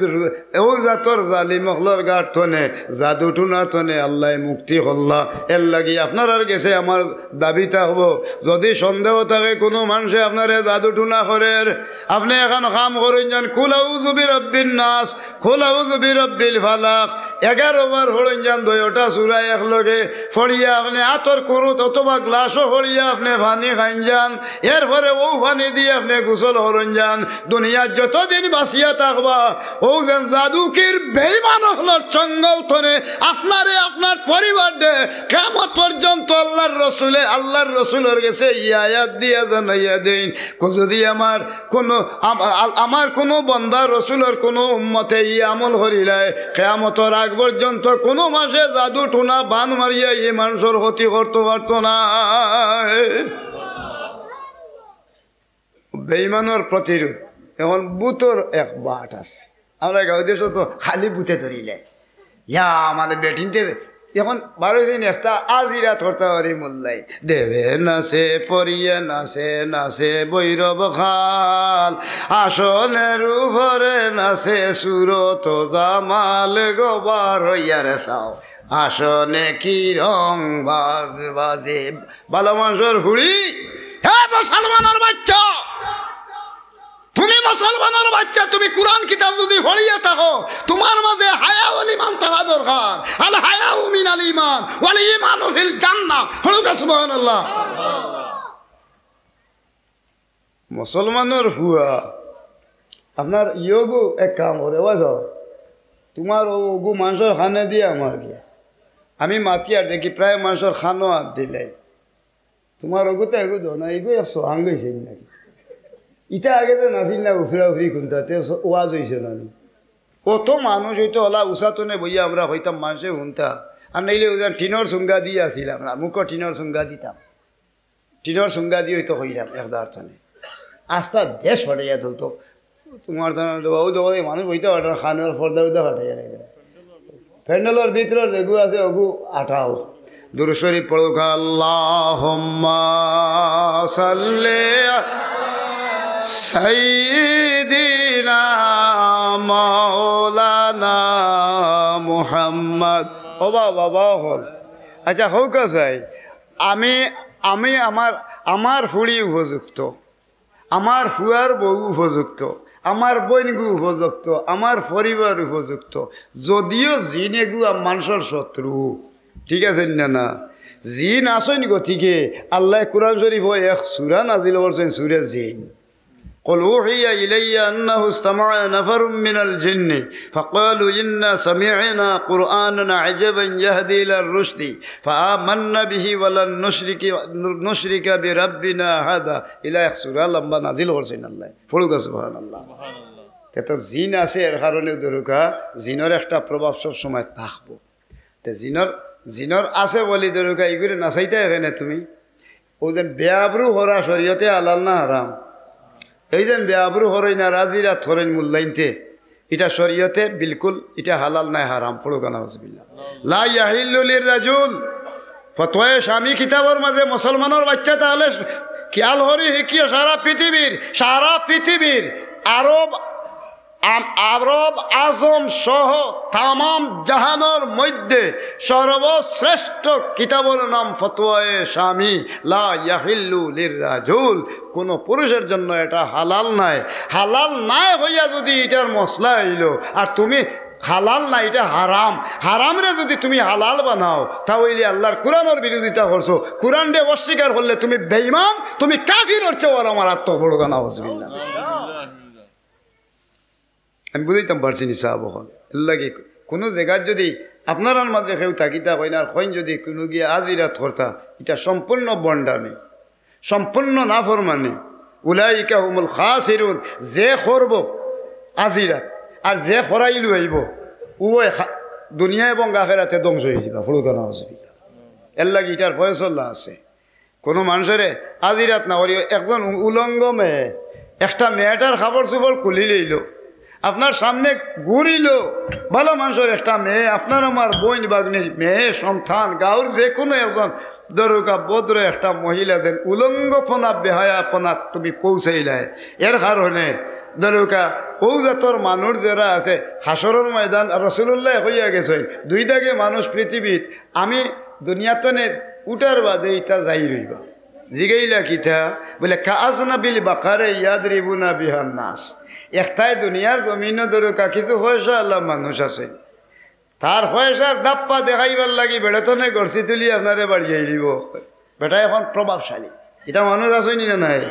ও জাতর জালিম অকলর গাট থনে, জাদু টুনা থনে আল্লাহ মুক্তি করলা। এর লাগি আপনারার গেছে আমার দাবি থাকবো, যদি সন্দেহ থাকে কোনো মানুষে আপনারে জাদু টুনা করের, আপনে এখন কাম করইন যান, কুল আউযু বিরাব্বিন নাস, কুল আউযু বিরাব্বিল ফালাক, এগারো বার পড়ইন যান, দুইটা সূরা এক লগে পড়িয়া আপনে আতর কুনুত অথবা গ্লাসও পড়িয়া আপনে পানি খাইন যান, এরপরে ও পানি দিয়া আপনে গোসল করইন যান। দুনিয়াত যতদিন বাঁচিয়া থাকবা, ও যেন জাদুকির বেঈমান অকলর চঙ্গল থনে আপনারে আপনার পরিবাররে কিয়ামত পর্যন্ত আল্লাহর রসুলে, আল্লাহর রসুলর গেছে ই আয়াত দিয়া জানাইয়া দেইন। কো-, যদি আমার কোনো, আম-, আ-, আমার কোনো বন্দা রসুলর কোনো উম্মতে ই আমল করিলায়, কিয়ামতর আগ পর্যন্ত কোনো মাসে জাদু টুনা বান মারিয়া ই মানুষর ক্ষতি করতো পারতো না। বেইমানর প্রতিরোধ। এখন ভূতর এক বাট আছে। আমরা গাঁও দেশো তো খালি ভূতে ধরিলে। ইয়া, আমাদের বেটিনতে এখন বারো দিন একটা আজিরা ধরতে পারি মোল্লাই। দেবে না সে, পড়িয়ে না সে, না সে ভৈরব খাল। আসনের উপরে না সে সুরত জামাল গো বার হইয়া রে চাও। আসনে কি রং বাজ বাজে। ভালা মানষর ফুড়ি, হে মুসলমানর বাচ্চা, তুমি মুসলমানর বাচ্চা, তুমি কোরআন কিতাব যদি পড়িয়া থাকো, তোমার মাঝে হায়াউল ঈমান থাকা দরকার। আল হায়াউ মিনাল ঈমান, ওয়াল ঈমানু ফিল জান্নাহ। পড়ুকা সুবহানাল্লাহ। মুসলমানর ফুয়া, আপনার ইয়োগু এক কাম করে, বুঝো? তোমার ওগু মানষর কানে দিয়া আমার গিয়া। আমি মাতি আর দেখি প্রায় মানষর কানো আত দিলে। তোমার ওগু তো এগু দো না, এগু এক সোহাং গেছে নাকি? ইটা আগে তো নাছিল না, উফরা উফরি কুন্তা, তে স-, ওয়াজ হইছে না নি? অত মানুষ হইতো, ওলা উসাতনে বইয়া আমরা হইতাম, মানষে হুনতা। আর নাইলে ওই যে টিনর সুঙ্গা দিয়া আছিল আমরা, মুখো টিনর সুঙ্গা দিতাম। টিনর সুঙ্গা দিয়া হইতো হইলাম এক দাঁড় তনে। আস্তা দেশ ফাটাইয়া তুলতো। তোমার তো না, বাবু, তো ওই মানুষ বইতে ফাটার, কানর পর্দা উর্দা ফাটাইয়া লাগে। প্যান্ডেলর ভিতরে যেগু আছে, ওগু আটাও। দুরূদ শরীফ পড়ুকা, আল্লাহুম্মা সাল্লি সাইয়্যিদিনা মাওলানা মুহাম্মদ। ও বাবা, বাবা হল। আচ্ছা, হউকা চাই। আমি, আমি আমার, আমার ফুড়ি উপযুক্ত, আমার ফুয়ার বউ উপযুক্ত, আমার বইনগু উপযুক্ত, আমার পরিবার উপযুক্ত। যদিও জিন এগু আম-, মানষর শত্রু, ঠিক আছে না? না, জিন আছইন গতিকে আল্লায় কোরআন শরীফো এক সূরা নাজিল করছইন, সূরা জিন। قل أوحي إلي أنه استمع نفر من الجن فقالوا إنا سمعنا قرآنا عجبا يهدي إلى الرشد فآمنا به ولن نشرك، نشرك بربنا أحدا। ইলা এক সূরা লম্বা নাজিল করছইন আল্লায়। পড়ুকা সুবহানাল্লাহ। তে তো জিন আছে, এর কারণে ধরুকা জিনর একটা প্রভাব সব সময় থাকবো। তে জিনর, জিনর আছে বলি ধরুকা, ইগুরে নাচাইতা এখানে তুমি। ও যেন বেআব্রু করা শরীয়তে হালাল না হারাম? এই যেন বেআব্রু করইন না, আজিরা ধরইন মোল্লাইন্তে, ইটা শরীয়তে বিলকুল, ইটা হালাল নায়, হারাম। পড়ুকা নাউজুবিল্লাহ। লা ইয়াহিল্লু লির রাজুল। ফতোয়ায়ে শামী কিতাবর মাঝে মুসলমানর বাচ্চা তাহলে খেয়াল করি হিকিও সারা পৃথিবীর, সারা পৃথিবীর আরব আম-, আরব আজম সহ তামাম জাহানর মধ্যে সর্বশ্রেষ্ঠ কিতাবর নাম ফতোয়ায়ে শামী, লা ইয়াহিল্লু লির রাজুল, কোনো পুরুষের জন্য এটা হালাল নাই। হালাল নাই হইয়া যদি এটার মশলা হইল, আর তুমি হালাল না, ইটা হারাম। হারামরে যুদি তুমি হালাল বানাও, তা অইলে আল্লার কুরআনর বিরোধিতা করছো। কুরআনরে অস্বীকার করলে তুমি বেইমান, তুমি কাফিরর চেয়ে বড় মারাত্মক বড় গুনা, নাউজুবিল্লাহ। আমি বুঝাইতাম পারছি নি সাব অখন? এরলাগি কুনু জাগাত যুদি আপনারার মাজে কেউ থাকিতা কইন আর কইন যুদি কুনু গিয়া আজিরাত করতা, ইটা সম্পূর্ণ ভন্ডামি, সম্পূর্ণ নাফরমানি। উলাইকা হুমুল খাসিরুন, যে করবো আজিরাত আর যে করাইল অইবো, উভয় খা-, দুনিয়া এবং আখেরাতে ধ্বংস অইযিবা, ফুলুকানা অসুবিধা। এরলাগি ইটার ফয়সলা আছে। কুনু মানষরে আজিরাত না করিও, একজন উলঙ্গ মেয়ে, একটা মেয়েটার কাপড় চোপড় খুলি লইলো, আপনার সামনে ঘুরিলো, ভালা মানষর একটা মেয়ে, আপনার আমার বইন ভাগ্নির মেয়ে, সন্তান, গাউর যে কুনু একজন, ধরুকা ভদ্র একটা মহিলা যেন উলঙ্গপনা, বেহায়াপনা তুমি পৌঁছাইলায়, এর কারণে ধরুকা অউ জাতর মানুষ যেরা আছে, হাশরর ময়দান, আর রাসুলুল্লায় কইয়া গেছইন, দুই দাগে মানুষ পৃথিবীত, আমি দুনিয়াত থনে উঠার বাদে ইতা যাই রইবা। জিগাইলা কিতা? বুলে, "কা আজনাবিল বাকারে ইয়াদরিবুনা বিহান নাস।" একটায় দুনিয়ার জমিনো ধরুকা কিছু পয়সাআলা মানুষ আছে, তার পয়সার দাপ্পা দেখাইবার লাগি বেড়াতনে গড়ছি তুলি আপনারে বাড়িয়াই দিব। বেটা এখন প্রভাবশালী। ইতা মানুষ আছইন নি না নাই?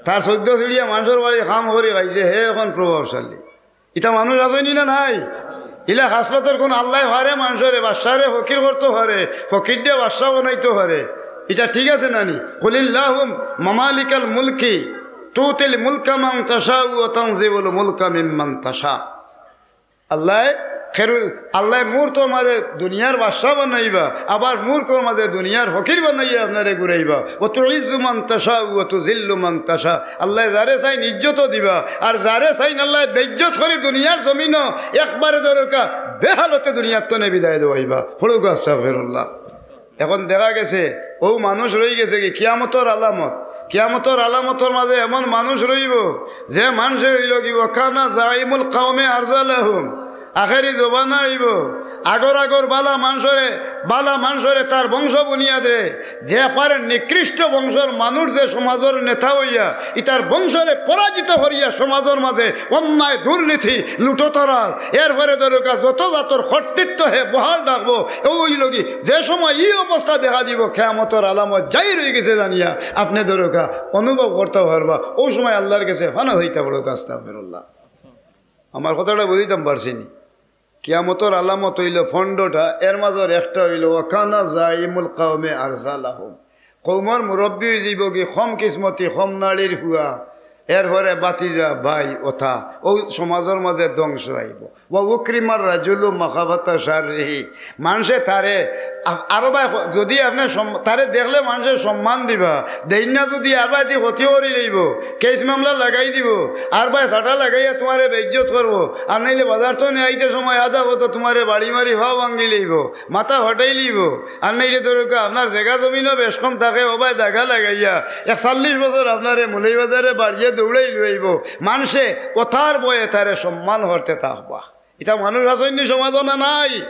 তার চৌদ্দ চুড়িয়া মানষর বাড়ি কাম করি খাইছে, হে এখন প্রভাবশালী। ইতা মানুষ আছইন নি না নাই? ইলা খাসলতর গুণ। আল্লায় পারে মানষরে, বাদশারে ফকির করতো পারে, ফকিররে বাদশা বানাইতো পারে। ইতা ঠিক আছে না নি? কুলিল্লাহুম মামালিকাল মুলকি তুতিল মুলকা মান তাশা ওয়া তানজিউল মুলকা মিম্মান তাশা। আল্লায় খেরু-, আল্লায় মুহূর্তর মাজে দুনিয়ার বাদশা বানাইবা, আবার মুহূর্তর মাজে দুনিয়ার ফকির বানাইয়া আপনারে ঘুরাইবা। ওয়া তুইজ্জু মান তাশা ওয়া তুজিল্লু মান তাশা। আল্লায় যারে চাইন ইজ্জত দিবা, আর যারে চাইন আল্লায় বেইজ্জত করি দুনিয়ার জমিনো একবারে ধরুকা বেহালতে দুনিয়ার তনে বিদায় দেওয়াইবা। পড়ুক আস্তাগফিরুল্লাহ। এখন দেখা গেছে, অউ মানুষ রইগেছে কি কিয়ামতর আলামত। কিয়ামতর আলামতর মাজে এমন মানুষ রইবো, যে মানষে অইলো কি, ওয়াকানা জাইমুল কওমে আরজালাহুম। আখেরি জমানা অইবো, আগর আগর বালা মানষরে, বালা মানষরে তার বংশ বুনিয়াদরে, যে পারে নিকৃষ্ট বংশর মানুষ যে সমাজর নেতা অইয়া, ইতার বংশরে পরাজিত করিয়া সমাজর মাজে অন্যায়, দুর্নীতি, লুটোতরাজ, এরপরে ধরুকা যত জাতর কর্তৃত্ব হে বহাল রাখবো, অউ অইলো কি, যে সময় ই অবস্থা দেখা দিবো, কিয়ামতর আলামত যাই রইগেছে জানিয়া, আপনে ধরুকা অনুভব করতা পারবা। অউ সময় আল্লার গেছে ফানা চাইতা পড়ুক, আস্তাগফিরুল্লাহ। আমার কথাটা বুঝাইতাম পারছি নি? কিয়ামতর আলামত অইলো পনরোটা, এর মাজর একটা অইলো, ওয়াকানা জাইমুল কওমে আরজালাহুম। কওমর মুরব্বি অইযিবো কি কম কিসমতি, কম নাড়ির ফুয়া, এরপরে ভাতিজা, ভাই, ওতা, অউ সমাজর মাজে ধ্বংস আইবো। ওয়া উকরিমার রাজুলু মাখাফাতা শাররিহি। মানষে তারে, আ-, আরো ভাই, যুদি আপনে সম-, তারে দেখলে মানষে সম্মান দিবা, দেইন না যুদি আর ভাই দি ক্ষতি করি লইবো, কেস মামলা লাগাই দিবো, আর ভাই সাটা লাগাইয়া তুমারে বেইজ্জত করবো, আর নাইলে বাজার তনে আইতে সময় আধা কথা তুমারে বাড়ি মারি ফাও ভাঙ্গি লইবো, মাথা ফাটাই লইবো, আর নাইলে ধরুকা আপনার জাগা জমিনও বেশ কম থাকে, অউ ভাই দাগা লাগাইয়া এক চল্লিশ বছর আপনারে মৌলভীবাজারে বাড়িয়ে দৌড়াই লইবো। মানষে ওতার বয়ে তারে সম্মান করতে থাকবা। ইতা মানুষ আছইন নি সমাজো না নাই?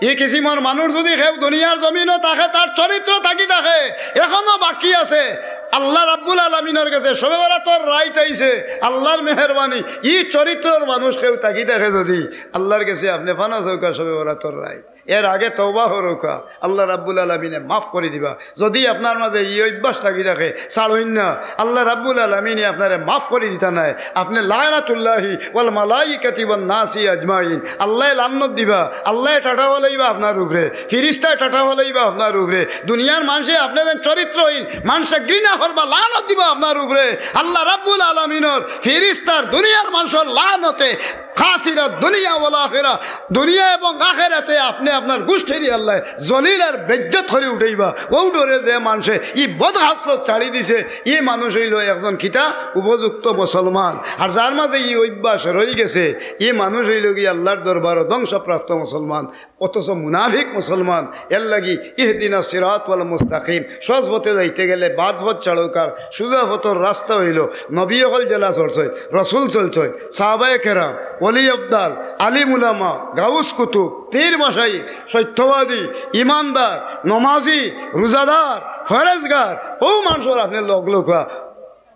ই কিসিমর মানুষ যুদি কেউ দুনিয়ার জমিনো থাকে, তার চরিত্র থাকি থাকে, এখনো বাকি আছে। আল্লাহ রাব্বুল আলামিনর গেছে শবে বরাতর রাইত আইছে, আল্লাহর মেহেরবানি। ই চরিত্রর মানুষ কেউ থাকি থাকে যুদি, আল্লাহর গেছে আপনে ফানা চাউক্কা শবে বরাতর রাইত। এর আগে তওবা করউক্কা, আল্লাহ রাব্বুল আলামিনে মাফ করি দিবা। যুদি আপনার মাজে ই অভ্যাস থাকি থাকে, ছাড়ইন না, আল্লাহ রাব্বুল আলামিনে আপনারে মাফ করি দিতা নায়। আপনে লানাতুল্লাহি ওয়াল মালাইকাতি ওয়ান নাসি আজমাইন, আল্লায় লানত দিবা, আল্লায় টাটা ফালাইবা আপনার উপরে, ফিরিস্তায় টাটা ফালাইবা আপনার উপরে। দুনিয়ার মানষে আপনে যেন চরিত্রহীন, মানষে ঘৃণা করবা, লানত দিবা আপনার উপরে। আল্লাহ রাব্বুল আলামিনর ফিরিস্তার, দুনিয়ার মানষর লানতে খাসিরা দুনিয়া ওয়াল আখিরা, দুনিয়া এবং আখেরাতে আপনে আপনার গুষ্টিরে আল্লায় জলিল আর বেইজ্জত করি উঠাইবা। অউ ডরে যে মানষে ই বদ খাসলত ছাড়ি দিছে, ই মানুষ অইলো একজন কিতা? উপযুক্ত মুসলমান। আর যার মাজে ই অভ্যাস রইগেছে, ই মানুষ অইলো গি আল্লাহর দরবারো ধ্বংসপ্রাপ্ত মুসলমান। অথচ মুনাফিক মুসলমান। এরলাগি ইহদিনা সিরাতাল মুস্তাকিম, সজ পথে যাইতে গেলে বাদ পথ ছাড়উক্কা, সুজা পথর রাস্তা অইলো নবী অকল যেলা চলছইন, রসুল চলছইন, সাহাবায়ে কেরাম, ওলি আবদাল, আলিম উলামা, গাউস কুতুব, পীর মাশাইখ, সত্যবাদী, ইমানদার, নমাজি, রোজাদার, ফরেজগার, অউ মানষর আপনে লগ লউক্কা।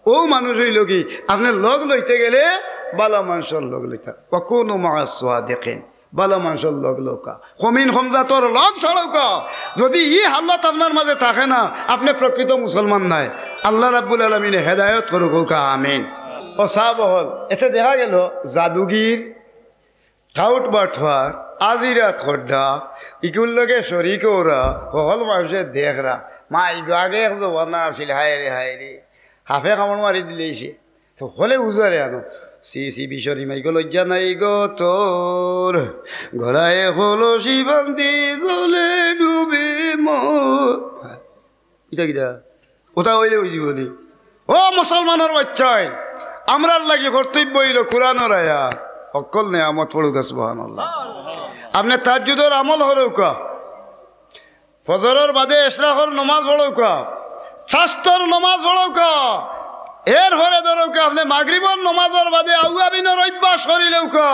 অউ মানুষ অইলো গি, আপনে লগ লইতে গেলে বালা মানষর লগ লইতা। ওয়াকুনু মাআস সাদিকিন। ভালা মানষর লগ লউক্কা, কমিন কমজাতর লগ ছাড়উক্কা। যুদি ই হালত আপনার মাজে থাকে না, আপনে প্রকৃত মুসলমান নায়। আল্লাহ রাব্বুল আলামিনে হেদায়ত করউক্কা, আমিন। ও সাব অকল, এতে দেখা গেল জাদুগির, টাউট বাটফার, আজিরা খড্ডা, ইগুর লগে শরিক অরা, হকল মানষে দেখরা। মাই গো, আগে এক জমানা আছিল, হায় রে, হায় রে। হাফে কামড় মারি দিলে ইসে। তো হলে উজারে আনো। সি সি বিশরি মাই গো, লজ্জা নাই গো তোর, গলায় কলসি বান্ধি জলে ডুবে মর। ইটা কিতা? ওটা অইলে অই দিবনি? ও মুসলমানর বাচ্চাইন, আমরার লাগি কর্তব্য অইল কোরআনর আয়াত। হকল নিয়ামত পড়ুক্কা, সুবহানাল্লাহ। আপনে তাহাজ্জুদর আমল করউক্কা, ফজরর বাদে এশরাকর নমাজ পড়উক্কা, চাস্তর নমাজ পড়উক্কা, এর পরে ধরউক্কা আপনে মাগরিবর নমাজর বাদে আউয়াবিনর অভ্যাস করিলউক্কা।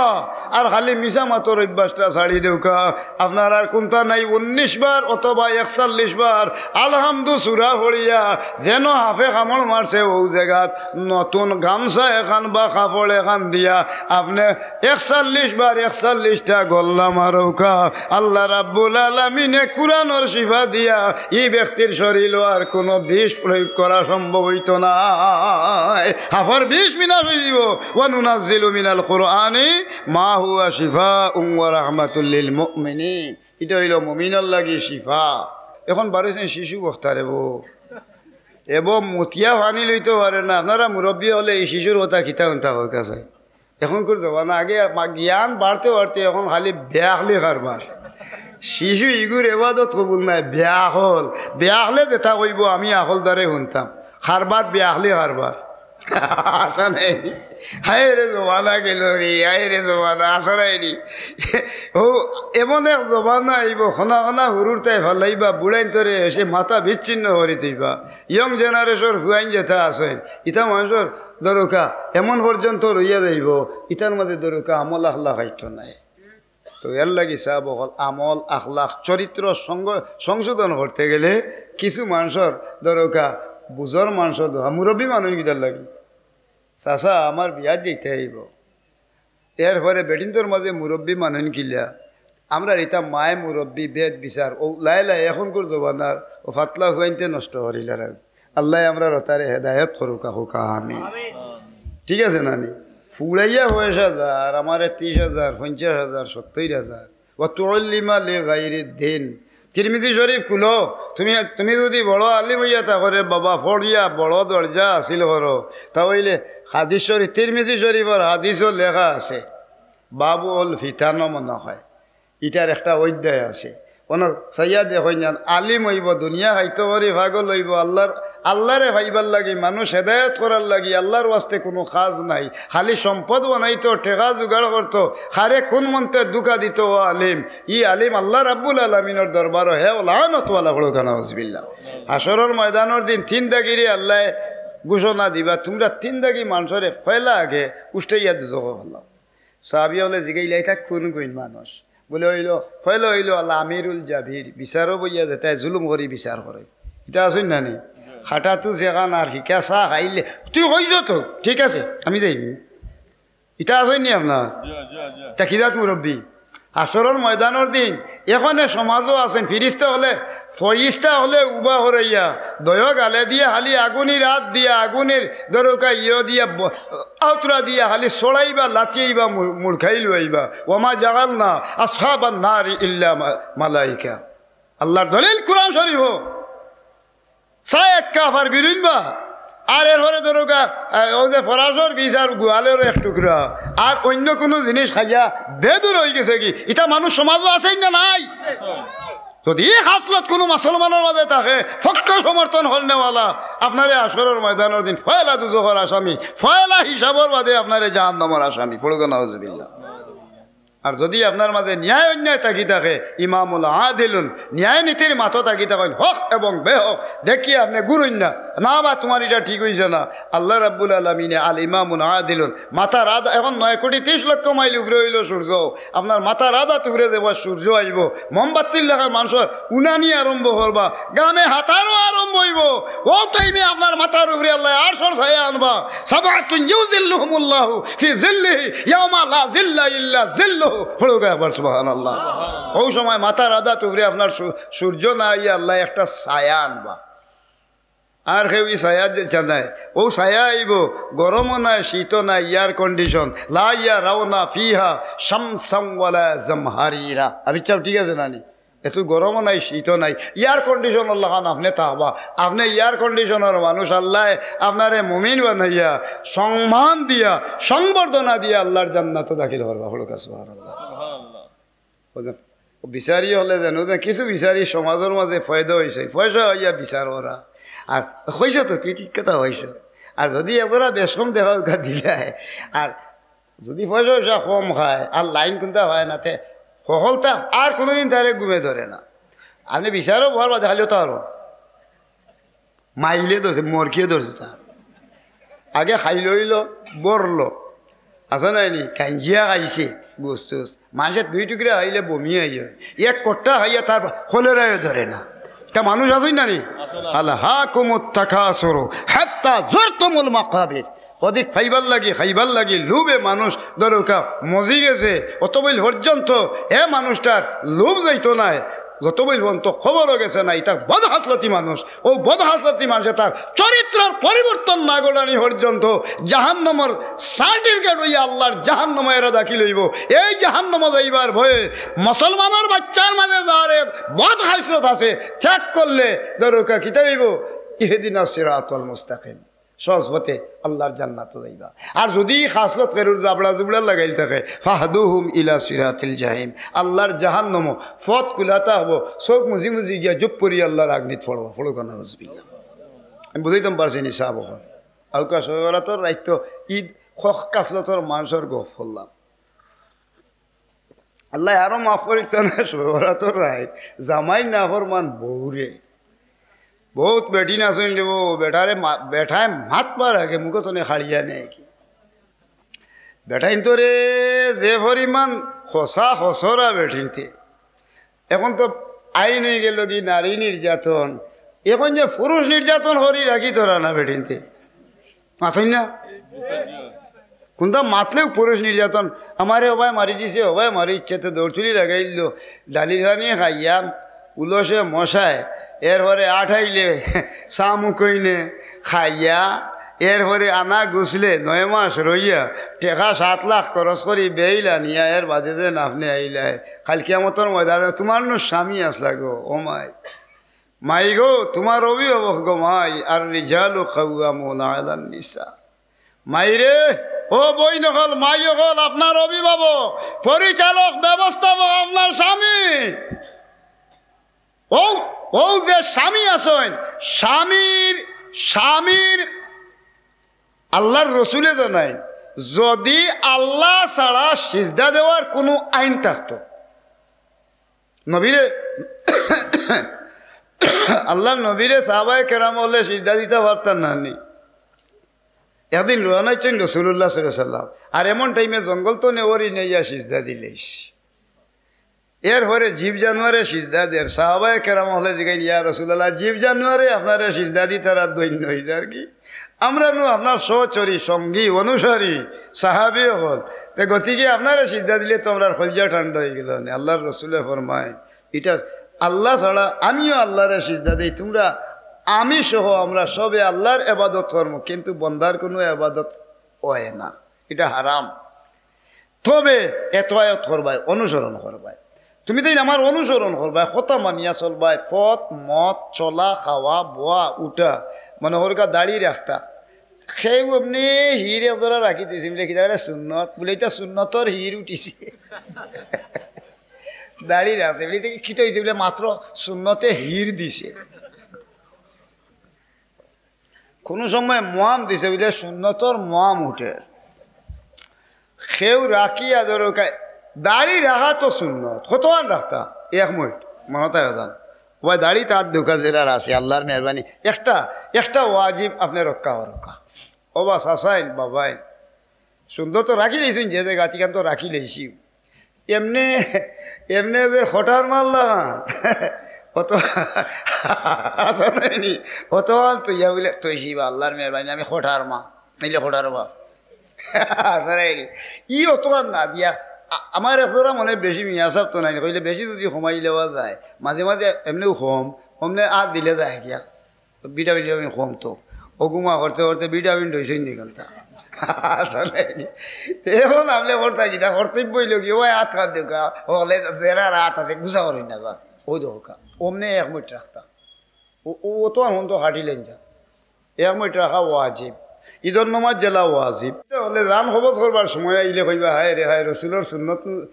আর খালি মিছা মাতর অভ্যাসটা ছাড়ি দেউক্কা। আপনার আর কুন্তা নাই, উনিশ বার অথবা একচল্লিশ বার আলহামদু সুরা পড়িয়া যেন হাফে কামড় মারছে, অউ জাগাত নতুন গামছা এখান বা কাপড় এখান দিয়া আপনে একচল্লিশ বার একচল্লিশটা গল্লা মারউক্কা। আল্লাহ রাব্বুল আলামিনে কুরআনর শিফা দিয়া ই ব্যক্তির শরীলো আর কুনু বিষ প্রয়োগ করা সম্ভব অইতো নায়। হাফর বিষ বিনাশ অই যিবো। ওয়া নুনাজ্জিলু মিনাল কুরআনি মা হুয়া শিফাউন ওয়া রাহমাতুল লিল মুমিনিন। ইটা অইল মুমিনর লাগি শিফা। এখন বারইছে শিশু বক্তারে বো। এবো মতিয়া পানি লইতো পারে না। আপনারা মুরব্বি অকলে ই শিশুর কথা কিতা হুনতা অইক্কা চাই। এখনকুর জমানা, আগে মা-, জ্ঞান বাড়তে বাড়তে এখন খালি বেআকলি কারবার। শিশু ইগুর এবাদত কবুল নায়, বেআকল। বেআকলে যেটা কইবো আমি আকলদারে হুনতাম। কারবার বেআকলি কারবার। আছা নায় নি? হায় রে জমানা গেল রে, হায় রে জমানা, আছা নায় নি? ও, এমন এক জমানা আইবো, খনা খনা হুরুর তাই ফালাইবা, বুড়াইন তরে এসে মাথা বিচ্ছিন্ন করি দিবা। Young generation ফুয়াইন যেটা আছে, ইতা মানষর ধরউক্কা এমন পর্যন্ত রইয়া যাইবো, ইতার মাজে ধরউক্কা আমল আখলাক আইতো নায়। তো এর লাগি সাব অকল আমল আখলাক চরিত্র সঙ্গ-, সংশোধন করতে গেলে কিছু মানষর ধরউক্কা বুঝর মানষর দরকার, মুরব্বি মানুষ কিতার লাগি। চাচা, আমার বিয়াত যাইতে অইবো। এর পরে বেটিন্তর মাজে মুরব্বি মানুষ কিলা, আমরার ইতা মায় মুরব্বি বেদ বিচার, অউ লাই লাই এখনকুর জমানার অউ ফাতলা ফুয়াইন্তে নষ্ট করিলার। আল্লায় আমরার অতারে হেদায়ত করউক্কা, কউক্কা আমিন। ঠিক আছে না নি? ফুড়াইয়া পয়সা যার, আমারে ত্রিশ হাজার, পঞ্চাশ হাজার, সত্তইর হাজার। ওয়া তুআল্লিমা লি গাইরিদ দিন। তিরমিজি শরিফ খুলো। তুমি, তুমি যুদি বড় আলিম অইয়া থাকো রে বাবা, পড়িয়া বড় দরজা হাসিল করো, তা অইলে হাদিস শরিফ, তিরমিজি শরিফর হাদিসো লেখা আছে, বাবুল ফিতানো মনো অয়, ইটার একটা অধ্যায় আছে। অনো চাইয়া দেখইন যান, আলিম অইবো, দুনিয়া খাইতো করি পাগল অইবো, আল্লার, আল্লারে পাইবার লাগি, মানুষ হেদায়ত করার লাগি, আল্লার ওয়াস্তে কুনু কাজ নাই, খালি সম্পদ বানাইতো, টেকা জুগাড় করতো, কারে কুন মন্তে ধুকা দিতো, ও আলিম। ই আলিম আল্লাহ রাব্বুল আলামিনর দরবারো হে লানত ওয়ালা, পড়ুক্কা নাউজুবিল্লাহ। হাশরর ময়দানর দিন তিন দাগিরে আল্লায় ঘোষণা দিবা, তুমরা তিন দাগি মানষরে পয়লা আগে উষ্টাইয়া দুজখো ফালাও। সাহাবি অকলে জিগাইলা, ইতা কুন কুন মানুষ? বুলে, অইলো, পয়লা অইলো আল আমিরুল জাবির, বিচারো বইয়া যেতায় জুলুম করি বিচার করে। ইতা আছইন না নি? খাটাতো যেখান আর হিকা চা খাইলে, তুই কইছ তো, ঠিক আছে, আমি যাইমু। ইতা আছইন নি আপনার? জি, জি, জি। তা কি জাত মুরব্বি? হাশরর ময়দানর দিন, এখনে সমাজো আছইন, ফিরিস্তা অকলে, ফিরিস্তা অকলে উবা করাইয়া, দয় গালে দিয়া, খালি আগুনির আত দিয়া, আগুনির ধরউক্কা ইয়ো দিয়া, ব-, আউতরা দিয়া, খালি ছড়াইবা, লাতিয়াইবা, মু-, মুড়খাই লুয়াইবা। ওয়ামা জাগালনা আসহাবান নারি ইল্লা মা-, মালাইকা। আল্লার দলিল কুরআন শরিফো। চা এক কাপ আর বিরুইন বা, আর এর পরে ধরউক্কা, আহ, অউ যে ফরাসর বিষ আর গোয়ালর এক টুকরা, আর অইন্য কুনু জিনিস খাইয়া বেদুর অইগেছে গি, ইতা মানুষ সমাজো আছইন না নাই? যুদি ই খাসলত কুনু মুসলমানর মাজে থাকে, পক্কা সমর্থন করনেওয়ালা, আপনারে হাশরর ময়দানর দিন পয়লা দুজখর আসামি, পয়লা হিসাবর বাদে আপনারে জাহান্নামর আসামি। পড়ুক্কা নাউজুবিল্লাহ। আর যুদি আপনার মাজে ন্যায় অন্যায় থাকি থাকে, ইমামুন আদিলুন, ন্যায় নীতির মাতো থাকি থাকইন, হক এবং বেহক দেখিয়া আপনে ঘুরইন না, না বা তুমার ইটা ঠিক অইছে না। আল্লাহ রাব্বুল আলামিনে আল ইমামুন আদিলুন, মাথার আধা, এখন নয় কোটি ত্রিশ লক্ষ মাইল উপরে অইলো সূর্য, আপনার মাথার আধাত উপরে যেবা সূর্য আইবো, মোমবাতির লাখান মানষর উনানি আরম্ভ করবা, ঘামে হাতারও আরম্ভ অইবো। অউ টাইমে আপনার মাথার উপরে আল্লায় আরশর ছায়া আনবা। সাবাতুন ইউজিল্লুহুমুল্লাহু ফি জিল্লিহি ইয়াউমা লা জিল্লা ইল্লা জিল্লুহু। পড়ুক্কা একবার সুবহানাল্লাহ। অউ সময় মাথার আদাত উপরে আপনার সূ-, সূর্য না আইয়া আল্লায় একটা ছায়া আনবা। আর কেউ ই ছায়াত যাইতা নায়। অউ ছায়া আইবো, গরমও নাই, শীতও নাই, air condition। লা ইয়ারাউনা ফিহা শামসান ওয়ালা জামহারিরা। আমি চাও ঠিক আছে না নি? এত গরমও নাই, শীতও নাই, air condition আল্লাহ খান আপনে থাকবা। আপনে air condition-র মানুষ, আল্লায় আপনারে মুমিন বানাইয়া, সম্মান দিয়া, সংবর্ধনা দিয়া আল্লাহর জান্নাতো দাখিল করবা। পড়ুক্কা সুবহানাল্লাহ। বুঝলেন? বিচারি অকলে যেন, যে কিছু বিচারি সমাজর মাঝে পয়দা অইছে, পয়সা অইয়া বিচার করা। আর কইছো তো, তুই ঠিক কথা কইছো। আর যদি এবারা বেশ কম দেখা উকা দিলায়, আর যদি পয়সা পয়সা কম খায়, আর লাইন কুনতা হয় না, তে হকলতা আর কুনুদিন তারে ঘুমে ধরে না। আপনে বিচারো বওয়ার বাদে খালি অতা পারবো। মাইলে ধরছে, মরকিয়ে ধরছে তার। আগে খাইলো অইলো, বরলো। আছে না নি? কাঞ্জিয়া খাইছে, গোস্ত টোস্ত। মানষে দুই টুকরা খাইলে বমি অইয়া। এক কট্টা খাইয়া তার কলেরায় ধরে না। তা মানুষ আছইন না নি? আলহাকুমুত তাকাসুরু হাত্তা যুরতুমুল মাকাবির। অধিক পাইবার লাগি, খাইবার লাগি, লোভে মানুষ ধরুক্কা মজি গেছে। অত বইল পর্যন্ত এ মানুষটার লোভ যাইতো নায়। যত বইল পর্যন্ত কবরো গেছে না, ইতা বদহাসলতি মানুষ। অউ বদহাসলতি মানষে তার চরিত্রর পরিবর্তন না ঘটানি পর্যন্ত জাহান্নামর certificate অইয়া আল্লাহর জাহান্নামো এরা দাখিল অইবো। এই জাহান্নামো যাইবার ভয়ে মুসলমানর বাইচ্চার মাঝে যার বদহাসলত আছে, ত্যাগ করলে ধরুক্কা কিতা অইবো? ইহদিনাস সিরাতাল মুস্তাকিম। সহজ পথে আল্লাহর জান্নাতো যাইবা। আর যদি খাসলত কেউর জাবড়া জুবড়া লাগাইল থাকে, ফাহদুহুম ইলা সিরাতিল জাহিম, আল্লাহর জাহান্নামো পথ খুলা থাকবো, চউখ মুজি মুজি গিয়া জুপ করি আল্লাহর আগ্নিত পড়বো। পড়ুক্কা নাউজুবিল্লাহ। আমি বুঝাইতাম পারছি নি সাব অকল? আউক্কা শবে বরাতর রাইত তো ইতা হক খাসলতর মানষর গফ করলাম। আল্লায় আরো মাফ করিতা না, শবে বরাতর রাইত জামাইর নাফরমান বউরে। বউত বেটিন আছইন রে বউ, বেটারে মা-, বেটায় মাতবার আগে মুখো তনে খাড়িয়া নেয় কি? বেটাইন তো রে যে পরিমাণ খসা খসরা বেটিনতে। এখন তো আইন অইগেলো কি নারী নির্যাতন, এখন যে পুরুষ নির্যাতন করি রাখি তোরা না বেটিনতে। মাতইন না? কুনতা মাতলেউ পুরুষ নির্যাতন, আমারে অবায় মারি দিছে, অবায় মারি দিছে, তে দৌড় তুলি লাগাইল, ডালির পানি খাইয়া, উলসে মশায়, এরপরে আঠাইলে, চা মুখইনে খাইয়া, এরপরে আনা গুছলে নয় মাস রইয়া, টেকা সাত লাখ খরচ করি বেইল আনিয়া, এর বাদে যে আপনে আইলায়, কাইল কিয়ামতর ময়দানে তুমার নু স্বামী আছলা গো, ও মাই। মাই গো, তুমার অভিভাবক গো মাই, আর রিজালু কাওয়ামুনা আলান নিসা। মাই রে, ও বইন অকল, মাই অকল, আপনার অভিভাবক, পরিচালক, ব্যবস্থাপক আপনার স্বামী। অউ, অউ যে স্বামী আছইন, স্বামীর, স্বামীর আল্লাহর রসুলে জানাইন, যদি আল্লাহ ছাড়া সিজদা দেওয়ার কুনু আইন থাকতো, নবীরে, আল্লাহর নবীরে সাহাবায়ে কেরাম অকলে সিজদা দিতা পারতা না নি? একদিন রওয়ানা অইছইন রাসুলুল্লাহ সাল্লাল্লাহু আলাইহি ওয়াসাল্লাম, আর এমন টাইমে জঙ্গল তনে অরিন আইয়া সিজদা দিলাইছে। এরপরে জীব জানোয়ারে সিজদা দের। সাহাবায়ে কেরাম অকলে জিগাইন, ইয়া রাসুলাল্লাহ, জীব জানোয়ারে আপনারে সিজদা দিতারা ধন্য অইযার কি? আমরা নু আপনার সহচরী, সঙ্গী, অনুসারী, সাহাবী অকল। তে গতিকে আপনারে সিজদা দিলে তো আমরার কলিজা ঠান্ডা অইগেলো নে। আল্লাহর রসুলে ফরমায়, ইটা আল্লাহ ছাড়া আমিও আল্লাহরে সিজদা দেই, তুমরা আমি সহ আমরা সবে আল্লাহর এবাদত করমু, কিন্তু বন্দার কুনু এবাদত অয় না, ইটা হারাম। তবে এতাআত করবায়, অনুসরণ করবায়। তুমি তাইন আমার অনুসরণ করবায়, কথা মানিয়া চলবায়, পথ, মত, চলা, খাওয়া, বওয়া, উঠা, মনে করুক্কা দাড়ি রাখতা। কেউ এমনে হির একজরা রাখি দিছে, বুলে, "কিতা করে সুন্নত?" বুলে, "ইটা সুন্নতর হির উঠিছে।" দাড়ি রাখছে, বুলে, "ইটা কিতা অইছে?" বুলে, "মাত্র সুন্নতে হির দিছে।" কুনু সময় মোয়াম দিছে বুলে সুন্নতর মোয়াম উঠের। কেউ রাখিয়া ধরো কা-, দাড়ি রাখা তো সুন্নত, কতখান রাখতা? এক মিনিট, মনো থাকে যান। ওবা দাড়ি তার দুকা জেরার আছে, আল্লাহর মেহেরবানি। একটা, একটা ওয়াজিব আপনে রক্ষা করুক্কা। ওবা চাচাইন, বাবাইন, সুন্দর তো রাখি লইছইন, যে জাগা থিকান তো রাখি লইছি। এমনে, এমনে যে খটার মারলা, অত, আছে না নি? অত তো ইয়া বুলে, "তুই শিবা আল্লাহর মেহেরবানি, আমি খটার মা, নাইলে খটার বাপ।" আছে না নি? ই অত না দিয়া, আ-, আমার এক জোড়া মনে বেশি মিয়া সাব তো নাই, কইলে বেশি যদি কমাই লেওয়া যায়, মাঝে মাঝে এমনেও কম, অমনে আর দিলে যায় কিয়া, ভিটামিন ভিটামিন কম তো। অগু মা করতে করতে ভিটামিন রইছই নি কোনটা। আসলে নি। তে এখন আপনি করতা কিতা, কর্তব্য অইল কি, ওই আত খান দেউকা, হকলে বেড়ার আত আছে, গুছা করই না যা। ওই দেখোকা, অমনে এক মিনিট রাখতা। ও, ও, ও তো এখন তো খাটিলেন যা। এক মিনিট রাখা ওয়াজিব। ইদর নামাজ যেলা ওয়াজিব। তে হকলে জান কবজ করবার সময় আইলে কইবা, "হায় রে হায়, রসুলর সুন্নত নু-,"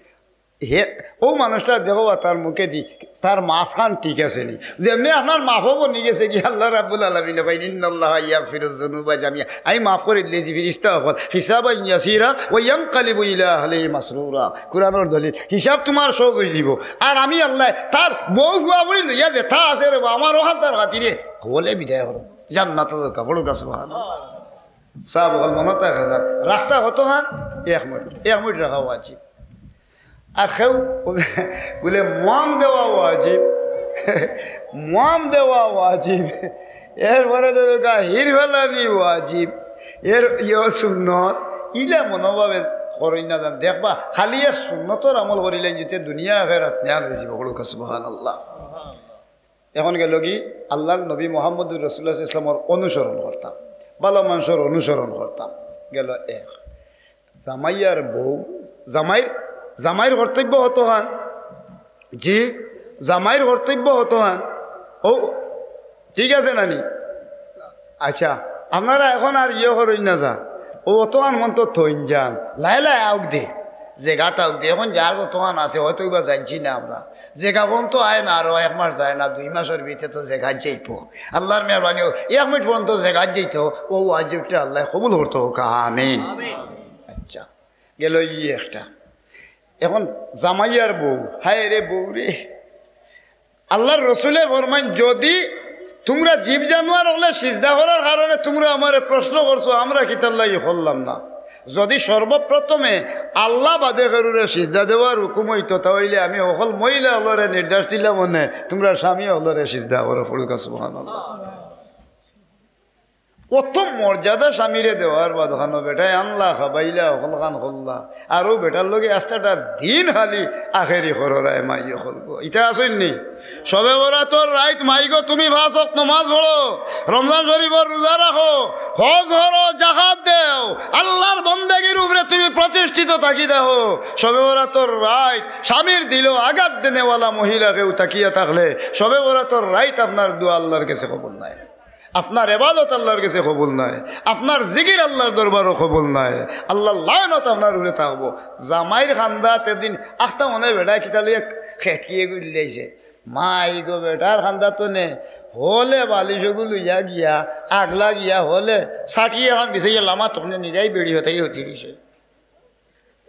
হে, ও মানুষটা দেখো বা তার মুখে দি, তার মাফ খান ঠিক আছে নি। যেমনি আপনার মাফও বনি গেছে কি, আল্লাহ রাব্বুল আলামিন কইন, "ইন্নাল্লাহা ইয়াগফিরুজ যুনুবা জামিআ।" আমি মাফ করি দিলে যে ফিরিস্তা হকল, "হিসাবান ইয়াসিরা ওয়া ইয়ানকালিবু ইলা আহলিহি মাসরুরা।" কোরআনর দলিল, হিসাব তোমার সহজ অই যিবো। আর আমি আল্লাহ তার বউ হুয়া বুড়ি লইয়া যেতা আছে রে বা, আমার ওখান তার খাতিরে হকলে বিদায় করো। জান্নাত যাউকা, পড়ুকা সুবহানাল্লাহ। সাব হকল মনে থাকে যার। রাখতা কত খান? এক মিনিট। এক মিনিট রাখা ওয়াজিব। আর কেউ বুলে মোয়াম দেওয়া ওয়াজিব, মোয়াম দেওয়া ওয়াজিব, এরপরে দেখোকা হির ফেলানি ওয়াজিব, এর ইয়ে সুন্নত, ইলা মনোভাবে করইন না যান। দেখবা, খালি এক সুন্নতর আমল করিলে যেতে দুনিয়া আখেরাত নেয়াল অই যিবো। পড়ুকা সুবহানাল্লাহ। এখন গেল কি, আল্লাহর নবী মোহাম্মদুর রাসূলুল্লাহ সাল্লাল্লাহু আলাইহি ওয়াসাল্লামর অনুসরণ করতাম, ভালা মানষর অনুসরণ করতাম। গেল এক। জামাই আর বউ, জামাইর, জামাইর কর্তব্য কত খান? জি, জামাইর কর্তব্য কত খান? ও, ঠিক আছে নানি? আচ্ছা, আপনারা এখন আর ইয়ে করইন না যা, ও অতখান মন তো থইন যান, লায় লায় আউক দে, জেগাত আউক দে। এখন যার যতখান আছে, হয়তো ইবা জানছি না আমরা, জেগা পর্যন্ত আয় না, আরো এক মাস যায় না, দুই মাসর ভিতরে তো জেগাত যাইবো। আল্লাহর মেহেরবানি, ও এক মিনিট পর্যন্ত জেগাত যাইতো, ও ওয়াজিবটা আল্লাহ কবুল করতো হউকা, আমিন। আচ্ছা, গেল ই একটা। এখন জামাই আর বউ, হায় রে বউ রে, আল্লাহর রসুলে ফরমাইন, যদি তুমরা জীব জানোয়ার অকলে সিজদা করার কারণে তুমরা আমারে প্রশ্ন করছো, আমরা কিতার লাগি করলাম না? যদি সর্বপ্রথমে আল্লাহ বাদে কেউরে সিজদা দেওয়ার হুকুম অইতো, তা অইলে আমি হকল মহিলা অকলরে নির্দেশ দিলাম অনে, তুমরা স্বামী অকলরে সিজদা করো। পড়ুকা সুবহানাল্লাহ। অত মর্যাদা স্বামীরে দেওয়ার বাদ খানো বেটায় আনলা, খাবাইলা, হকল খান করলা। আর ও বেটার লগে আস্তাটা দিন খালি আখেরি কররায় মাই অকলগো। ইতা আছইন নি? শবে বরাতর রাইত মাইগো তুমি পাঁচ ওয়াক্ত নমাজ পড়ো, রমজান শরীফর রোজা রাখো, হজ করো, জাকাত দেও, আল্লাহর বন্দেগির উপরে তুমি প্রতিষ্ঠিত থাকি দেখো। শবে বরাতর রাইত স্বামীর দিলো আঘাত দেনেওয়ালা মহিলা কেউ থাকিয়া থাকলে শবে বরাতর রাইত আপনার দোয়া আল্লাহর গেছে কবুল নায়। আপনার এবাদত আল্লাহর গেছে কবুল নায়, আপনার জিকির আল্লাহর দরবারও কবুল নায়। আল্লাহর লানত আপনার উপরে থাকবো। জামাইর কান্দাত এদিন আখতা মনে বেটায় কিতা লইয়া খেটকিয়ে গুল দিছে। মাইগো বেটার কান্দাত নে, হকলে বালিশগু লইয়া গিয়া, আগলা গিয়া হকলে ছাটি এখান বিছাইয়া লামা তখনে নিরাই বেড়ি হতাই হতি রইছে।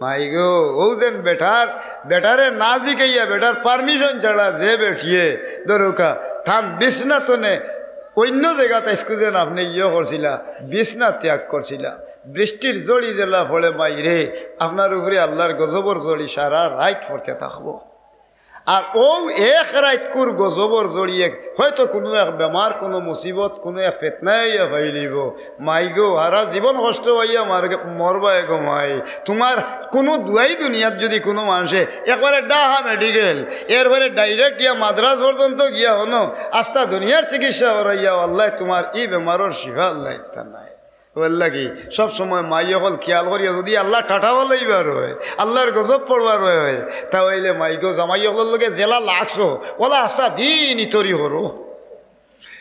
মাইগো, ও যেন বেটার, বেটারে না জিকাইয়া, বেটার permission ছাড়া যে বেটিয়ে, ধরুকা, তান বিছনা তনে অইন্য জেগাত আইজকু যেন আপনে ইয়ে করছিলা, বিছনা ত্যাগ করছিলা। বৃষ্টির জড়ি যেলা পড়ে মাইরে, আপনার উপরে আল্লাহর গজবর জড়ি সারা রাইত পড়তে থাকবো। আর ও এক রাইতকুর গজবর জড়িয়ে হয়তো কুনু এক বেমার, কুনু মুসিবত, কুনু এক ফিতনায় ইয়া ফাইলিবো। মাইগো, হারা জীবন কষ্ট পাইয়া মার-, মরবায় গো মাই। তুমার কুনু দোয়াই দুনিয়াত যুদি কুনু মানষে একবারে ঢাকা মেডিকেল, এরপরে direct ইয়া মাদ্রাজ পর্যন্ত গিয়া হনো, আস্তা দুনিয়ার চিকিৎসা করাইয়া, আল্লায় তুমার ই বেমারর শিফা আল্লায় দিতা নায়। অউর লাগি সব সময় মাই অকল খিয়াল করিয়া যুদি আল্লাহ ঠাটা ফালাইবার অয়, আল্লাহর গজব পড়বার অয়, তা অইলে মাইগো জামাই অকলর লগে যেলা লাগছো, অলা আস্তা দিন ইতরি করো।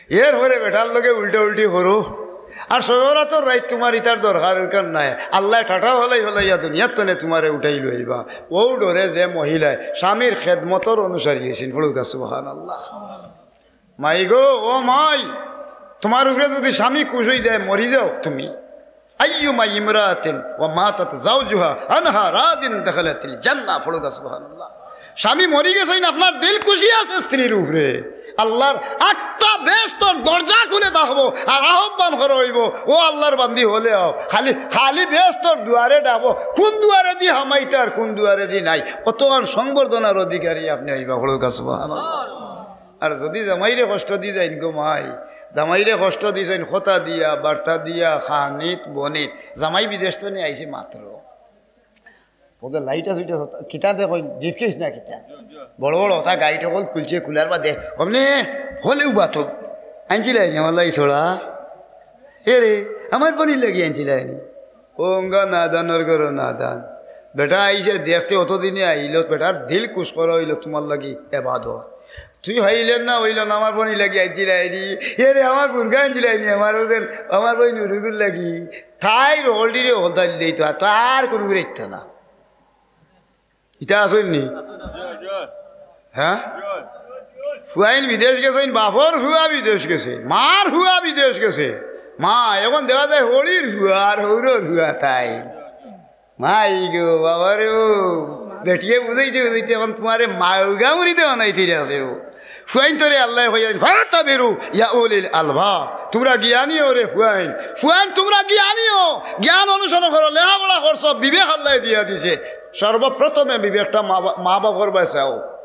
এরপরে বেটার লগে উল্টা উল্টি করো। আর শবে বরাতর রাইত তুমার ইতার দরকার উরকার নাই। আল্লায় ঠাটা ফালাই ফালাইয়া দুনিয়ার তনে তুমারে উঠাই লইবা। অউ ডরে যে মহিলায় স্বামীর খেদমতর অনুসারী অইছইন, পড়ুকা সুবহানাল্লাহ। মাইগো, ও মাই, তুমার উপরে যুদি স্বামী খুশ অই যায়, মরি যাও তুমি। আইয়ুমা ইমরাতিন ওয়া মাতাত যাওজুহা আনহা রাদিন দাখালাতিল জান্নাহ। পড়ুকা সুবহানাল্লাহ। স্বামী মরি গেছইন, আপনার দিল খুশি আছে স্ত্রীর উপরে, আল্লাহর আটটা বেহেস্তর দরজা খুলে থাকবো, আর আহ্বান করা অইবো, ও আল্লাহর বান্দি অকলে আও। খালি, খালি বেহেস্তর দুয়ারে ডাকবো, কুন দুয়ারেদি হামাইতা আর কুন দুয়ারেদি নাই, অতখান সংবর্ধনার অধিকারী আপনে অইবা। পড়ুকা সুবহানাল্লাহ। আর যুদি জামাইরে কষ্ট দি যাইন গো মাই, জামাইরে কষ্ট দিছইন কথা দিয়া, বার্তা দিয়া, খানিত, বনিত, জামাই বিদেশ তনে আইছে মাত্র। ওদের লাইট আছে, ওইটা হতা-, কিতা দে কই, ব্রিফকেস না কিতা? বড় বড় হতা গাইট হকল খুলছে, খুলার বাদে, "অমনে হলেও বাতো আনছিলাইনি আমার লাগি ছড়া?" "এ রে, আমার বইনর লাগি আনছিলাইনি?" ও অঙ্গা নাদানর ঘরো নাদান। বেটা আইছে দেখতে, অতদিনে আইল, বেটার দিল খুশ করা অইল তুমার লাগি এবাদত। তুই হইলেন না, হইল না, আমার বইনর লাগি আনছিলাইনি। এ রে, আমার বুরকা আনছিলাইনি, আমার হোসেন, আমার বইন নুরুগুর লাগি। তাইর হকলটিরে হকলতা দিলেই তো, আর তার কুনু বেরাইতো না। ইতা আছইন নি? হ্যাঁ? ফুয়াইন বিদেশ গেছইন, বাপর ফুয়া বিদেশ গেছে, মার ফুয়া বিদেশ গেছে। মা, এখন দেখা যায় হড়ির ফুয়া আর হৌরর ফুয়া তাই। মাই গো, বাবা রে ও, বেটিয়ে বুঝাইতে বুঝাইতে এখন তুমারে মাউগা মুড়ি দেওয়া নাই, ঠিক আছে ও। ফুয়াইন তোরে আল্লায় কইয়া, "ফাতাবিরু ইয়া উলিল আলবাব।" তুমরা জ্ঞানী অও রে ফুয়াইন। ফুয়াইন তুমরা জ্ঞানী অও। জ্ঞান অনুসরণ করো, লেখাপড়া করছো, বিবেক আল্লায় দিয়া দিছে। সর্বপ্রথমে বিবেকটা মা বা-, মা বাপর বায় চাও।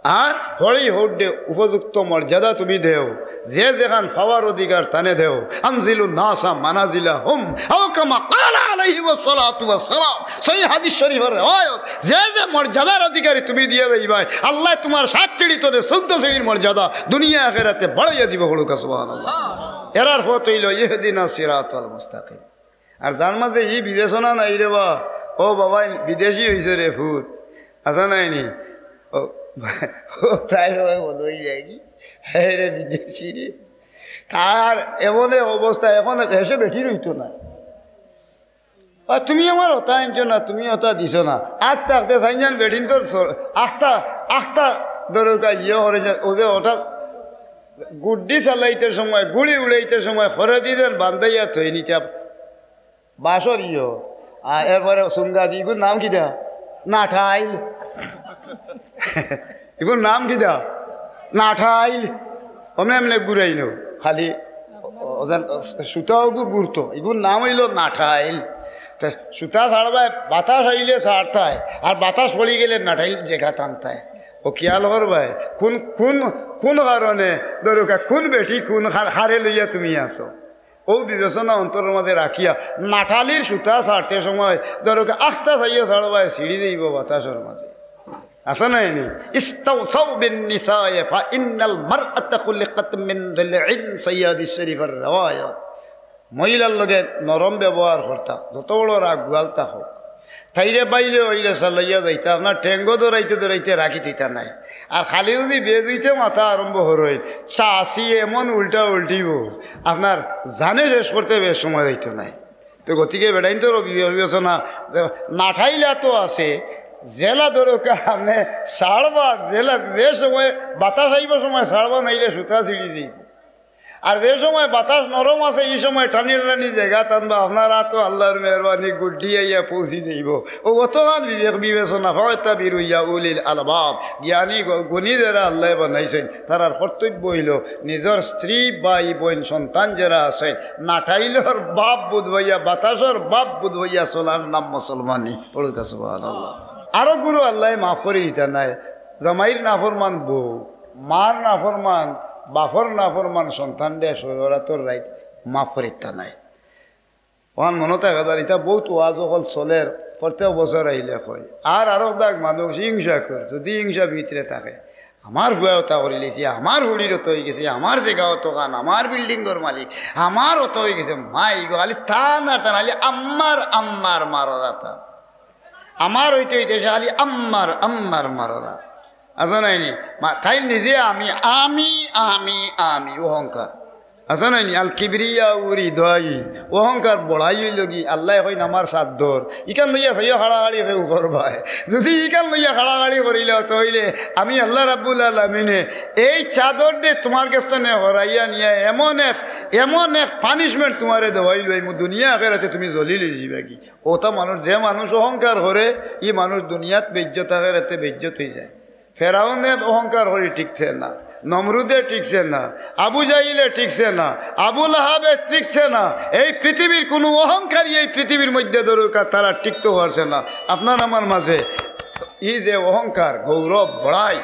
আর হড়ি হৌররে উপযুক্ত মর্যাদা তুমি দেও। যে যেখান পাওয়ার অধিকার তানে দেও। আনজিলুন নাসা মানাজিলাহুম। আও কামা ক্বালা আলাইহি ওয়াসসালাতু ওয়াসসালাম। সহিহ হাদিস শরীফর রেওয়ায়ত। যে যে মর্যাদার অধিকারী তুমি দিয়া যাইবায়, আল্লায় তুমার সাত সিঁড়ি তনে চৌদ্দ সিঁড়ির মর্যাদা দুনিয়া আখেরাতে বাড়াইয়া দিবো, পড়ুক্কা সুবহানাল্লাহ। এরার পথ অইল ইহদিনাস সিরাতাল মুস্তাকিম। আর যার মাঝে ই বিবেচনা নাই রে বা, ও বাবা, বিদেশি অইছে রে ফুত, আছে নায় নি? ও, ও প্রায় সময় বলে, "ওই যায়নি, হ্যাঁ রে বিদেশি রে।" তার এমন এক অবস্থা, এখন হেষে বেটি রইতো না। আর তুমি আমার হতা আনছো না, তুমি হতা দিছো না। আগ থাকতে সাইনজান বেটিন তোর স-, আখতা, আখতা ধরো কা ইয়ে করে যে, ও যে হঠাৎ গুড্ডি চালাইতে সময়, গুড়ি উড়াইতে সময়, খরে দি যেন বান্ধাইয়া থইনি চাপ। বাঁশর ইয়ো। আর এরপরে সুঙ্গা দি, ইগুর নাম কিতা? নাঠাইল। ইগুর নাম কিতা? নাঠাইল। অমনে এমনে ঘুরাইনো। খালি ও-, ও-, ওজন সুতা ওগু ঘুরতো। ইগুর নাম অইল নাঠাইল। তে সুতা ছাড়বায়, বাতাস আইলে ছাড়তায়, আর বাতাস পড়ি গেলে নাঠাইল জেগা টানতায়। ও খিয়াল করবায়, কুন, কুন, কুন কারণে ধরুক্কা, কুন বেটি, কুন খা-, খারে লইয়া তুমি আছো। ও বিবেচনা অন্তরর মাঝে রাখিয়া নাঠালির সুতা ছাড়তে সময় ধরুক্কা আখতা চাইয়া ছাড়বায়, ছিড়ি যাইবো বাতাসর মাঝে। আছে নায় নি? ইস্তাওসাউ বিন নিসায়ে ফা ইন্নাল মারআতা খুলিকাত মিন দিলইন, সহিহ হাদিস শরীফর রেওয়ায়ত। মহিলার লগে নরম ব্যবহার করতা, যত বড় রাগ গুয়ালতা হোক। তাইরে বাইলে অইলে চালাইয়া যাইতা, আপনার ঠেঙ্গো ধরাইতে ধরাইতে রাখি থইতা নায়। আর খালি যদি বেজুইতে মাতা আরম্ভ করইন, চাচি এমন উল্টা উল্টিবো, আপনার জানে শেষ করতে বেশ সময় যাইতো নায়। তো গতিকে বেটাইন তো রবি বিবেচনা, নাঠাইলা তো আছে, যেলা ধরুক্কা আপনে ছাড়বা, যেলা যে সময় বাতাস আইবার সময় ছাড়বা, নাইলে সুতা ছিড়ি যাইবো। আর যে সময় বাতাস নরম আছে, ই সময় টানি টানি জেগা টানবা, আপনার আতো আল্লাহর মেহেরবানি গুড্ডি আইয়া পৌঁছি যাইবো। ও অতখান বিবেক বিবেচনা, ফাতাবিরু ইয়া উলিল আলবাব, জ্ঞানী গ-, গুণী যেরা আল্লায় বানাইছইন, তারার কর্তব্য অইল নিজর স্ত্রী, ভাই, বইন, সন্তান যেরা আছইন, নাঠাইলর বাপ বুধ অইয়া, বাতাসর বাপ বুধ অইয়া চলার নাম মুসলমানি। পড়ুক্কা সুবহানাল্লাহ। আরো গুরু আল্লায় মাফ করি দিতা নায়, জামাইর নাফরমান বউ, মার নাফরমান, বাপর নাফরমান সন্তানরে শবে বরাতর রাইত মাফ করিতা নায়। অখান মনো থাকে যার, ইতা বউত ওয়াজ অকল চলের, প্রত্যেক বছর আইলে কয়। আর আরক দাগ মানুষ হিংসা কর, যদি হিংসা ভিতরে থাকে, আমার ফুয়ায় অতা করিলাইছে, আমার হুড়ির অতা অইগেছে, আমার জেগা অতখান, আমার বিল্ডিংর মালিক, আমার অতা অইগেছে, মাই গো, খালি তান আর তান, খালি আম্মার, আম্মার মাররা তান। আমার অইতে অইতে সে খালি আম্মার, আম্মার মাররা। আছে নায় নি? মা-, তাইন নিজে আমি, আমি, আমি, আমি, অহংকার। আছে নায় নি? আল কিবরিয়া রিদাই, অহংকার বড়াই অইলগি, আল্লায় কইন আমার চাদ্দর। ইখান লইয়া চাইও কাড়াকাড়ি কেউ করবায়। যদি ইখান লইয়া কাড়াকাড়ি করিলাও, তে অইলে আমি আল্লাহ রাব্বুল আলামিনে এই চাদররে তুমার গেছ থনে হরাইয়া নিয়া এমন এক, এমন এক punishment তুমারে দেওয়াইলাইমু, দুনিয়া আখেরাতে তুমি জলিল অইযিবাগি। অতা মানুষ, যে মানুষ অহংকার করে, ই মানুষ দুনিয়াত বেইজ্জত, আখেরাতে বেইজ্জত অইযায়। ফেরাউনে অহংকার করি টিকছে না, নমরুদে টিকছে না, আবু জাহিলে টিকছে না, আবু লাহাবে টিকছে না। এই পৃথিবীর কুনু অহংকারী এই পৃথিবীর মধ্যে ধরুক্কা, তারা টিকতে পারছে না। আপনার আমার মাঝে ই যে অহংকার, গৌরব, বড়াই,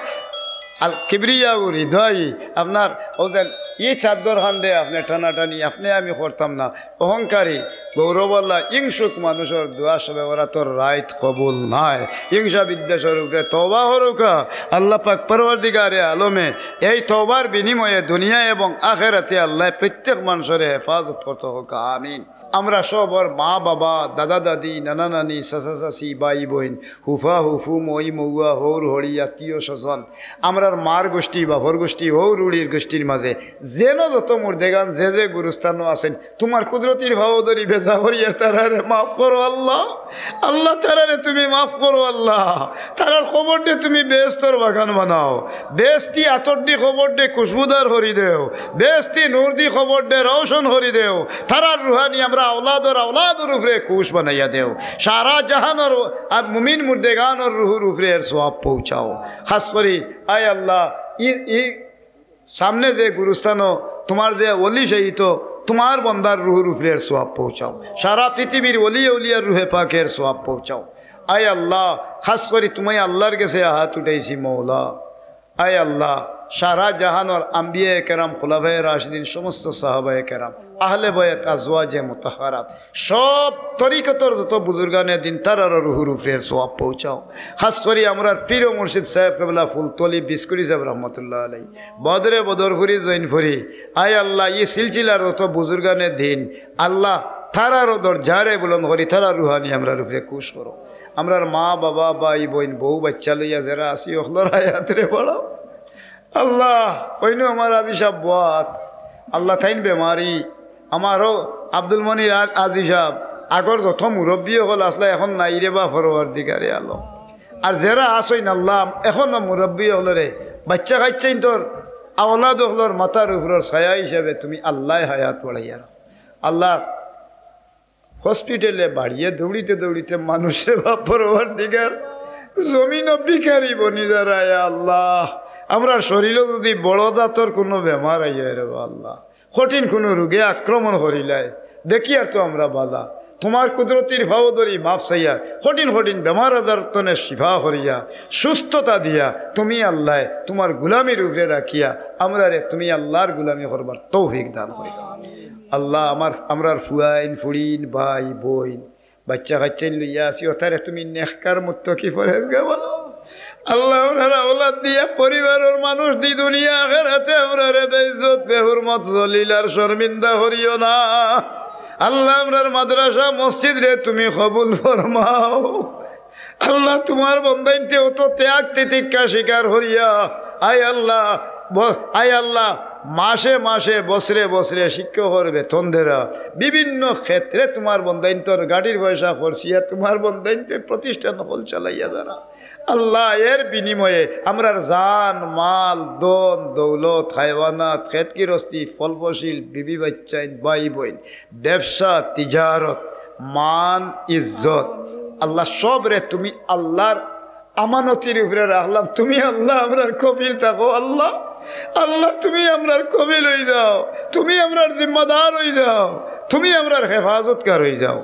আল কিবরিয়া রিদাই, আপনার ও যে ই চাদ্দর খানরে আপনে টানাটানি আপনে আমি করতাম না। অহংকারী, গৌরবআলা, হিংসুক মানুষর দোয়া শবে বরাতর রাইত কবুল নায়। হিংসা বিদ্বেষর উপরে তওবা করউক্কা। আল্লাহ পাক পরওয়ারদিগারে আলমে এই তওবার বিনিময়ে দুনিয়া এবং আখেরাতে আল্লায় প্রত্যেক মানুষরে হেফাজত করতা হউক্কা। আমিন। আমরা সবর মা বাবা, দাদা দাদি, নানা নানি, চাচা চাচি, ভাই বইন, হুফা হুফু, মই মউয়া, হউর হড়ি, আত্মীয় স্বজন, আমরার মার গোষ্ঠী, বাফর গোষ্ঠী, হউর হুড়ির গোষ্ঠীর মাঝে যেন যত মুর্দেগান যে যে গুরুস্থানো আছইন, তুমার কুদরতির ফাও ধরি বেজা করিয়ার তারারে মাফ করো আল্লাহ। আল্লাহ, তারারে তুমি মাফ করো আল্লাহ। তারার কবররে তুমি বেহেস্তর বাগান বানাও। বেহেস্তি আতরদি কবররে খুশবুদার করি দেও। বেহেস্তি নূরদি কবররে রওশন করি দেও। তারার রুহানি আমরা আওলাদর আওলাদর উপরে খুশ বানাইয়া দেও। সারা জাহানর আর মুমিন মুর্দেগানর রুহুর উপরে এর সওয়াব পৌঁছাও। খাস করি, আয় আল্লাহ, ই, ই সামনে যে গুরুস্থানো তুমার যে ওলি শহীদ, তুমার বন্দার রুহুর উপরে এর সওয়াব পৌঁছাও। সারা পৃথিবীর ওলি আউলিয়ার রুহে পাকে এর সওয়াব পৌঁছাও। আয় আল্লাহ, খাস করি তুমি আল্লাহর গেছে আহাত উঠাইছি মওলা। আয় আল্লাহ, সারা জাহানর আম্বিয়ায়ে কেরাম, খুলাফায়ে রাশিদিন, সমস্ত সাহাবায়ে কেরাম, আহলে বায়াত, আজওয়াজে মুতাহহারাত, সব তরিকতর যত বুজুর্গানে দিন, তারারও রুহুর উপরে সওয়াব পৌঁছাও। খাস করি আমরার পীর ও মুর্শিদ সাহেব কেবলা ফুলতলি বিস্কুড়ি সাহেব রহমতুল্লাহ আলাই, বদরে বদরপুরি জৈনপুরি, আয় আল্লাহ, ই সিলসিলার যত বুজুর্গানে দিন, আল্লাহ, তারারও দরজারে বুলন্দ করি, তারার রুহানি আমরার উপরে খুশ করো। আমরার মা বাবা, ভাই বইন, বউ বাচ্চা লইয়া যেরা আছি, অকলর হায়াতরে বাড়াও। আল্লাহ, অইনু আমার আজি সাহেব বওয়াত, আল্লাহ, তাইন বেমারি, আমারও আব্দুল মনির আ-, আজি সাহেব, আগর যত মুরব্বি অকল আছলা, এখন নাই রে বা পরওয়ারদিগারে আলম। আর যেরা আছইন আল্লাহ, এখনো মুরব্বি অকলরে, বাচ্চা কাচ্চাইন্তর আওলাদ অকলর মাথার উপরর ছায়া হিসাবে তুমি আল্লাহ হায়াত বাড়াইয়া রাখো। আল্লাহ, হসপিটালে বাড়িয়ে দৌড়িতে দৌড়িতে মানুষরে বা পরওয়ারদিগার, জমিনো ভিখারি বনি যারা, ইয়া আল্লাহ। আমরার শরীরো যদি বড় জাতর কুনু বেমার আইয়া রে বা আল্লাহ, কঠিন কুনু রোগে আক্রমণ করিলায়, দেখিয়ার তো আমরা বালা। তুমার কুদরতির ফাও ধরি মাফ চাইয়া, কঠিন কঠিন বেমার আজার তনে শিফা করিয়া, সুস্থতা দিয়া, তুমি আল্লাহ তুমার গুলামির উপরে রাখিয়া, আমরারে তুমি আল্লাহর গুলামি করবার তৌফিক দান করি। আল্লাহ, আমার, আমরার ফুয়াইন, ফুড়িন, ভাই, বইন, বাচ্চা কাচ্চাইন লইয়া আছি, অতারে তুমি নেককার মুত্তাকি পরহেজগার বানাও। আল্লাহ, আমরার আওলাদ দিয়া, পরিবারর মানুষ দি, দুনিয়া আখেরাতে আমরারে বেইজ্জত, বেহুরমত, জলিল আর শর্মিন্দা করিও না। আল্লাহ, আমরার মাদ্রাসা মসজিদরে তুমি কবুল ফরমাও। আল্লাহ, তুমার বন্দাইন্তে অত ত্যাগ তিতিক্ষা স্বীকার করিয়া, আয় আল্লাহ, ব-, আয় আল্লাহ, মাসে মাসে, বছরে বছরে শিক্ষকর বেতন দেরা, বিভিন্ন ক্ষেত্রে তুমার বন্দাইন্তর গাড়ির পয়সা খরচিয়া তুমার বন্দাইন্তে প্রতিষ্ঠান অকল চালাইয়া যারা। আল্লাহ, এর বিনিময়ে আমরার জান, মাল, ধন, দৌলত, হায়ওয়ানাত, খেত গিরস্তি, ফল ফসিল, বিবি বাচ্চাইন, ভাই বইন, ব্যবসা, তিজারত, মান, ইজ্জত, আল্লাহ, সবরে তুমি আল্লাহর আমানতির উপরে রাখলাম। তুমি আল্লাহ আমরার কফিল থাকো আল্লাহ। আল্লাহ, তুমি আমরার কফিল অই যাও, তুমি আমরার জিম্মাদার অই যাও, তুমি আমরার হেফাজতকার অই যাও।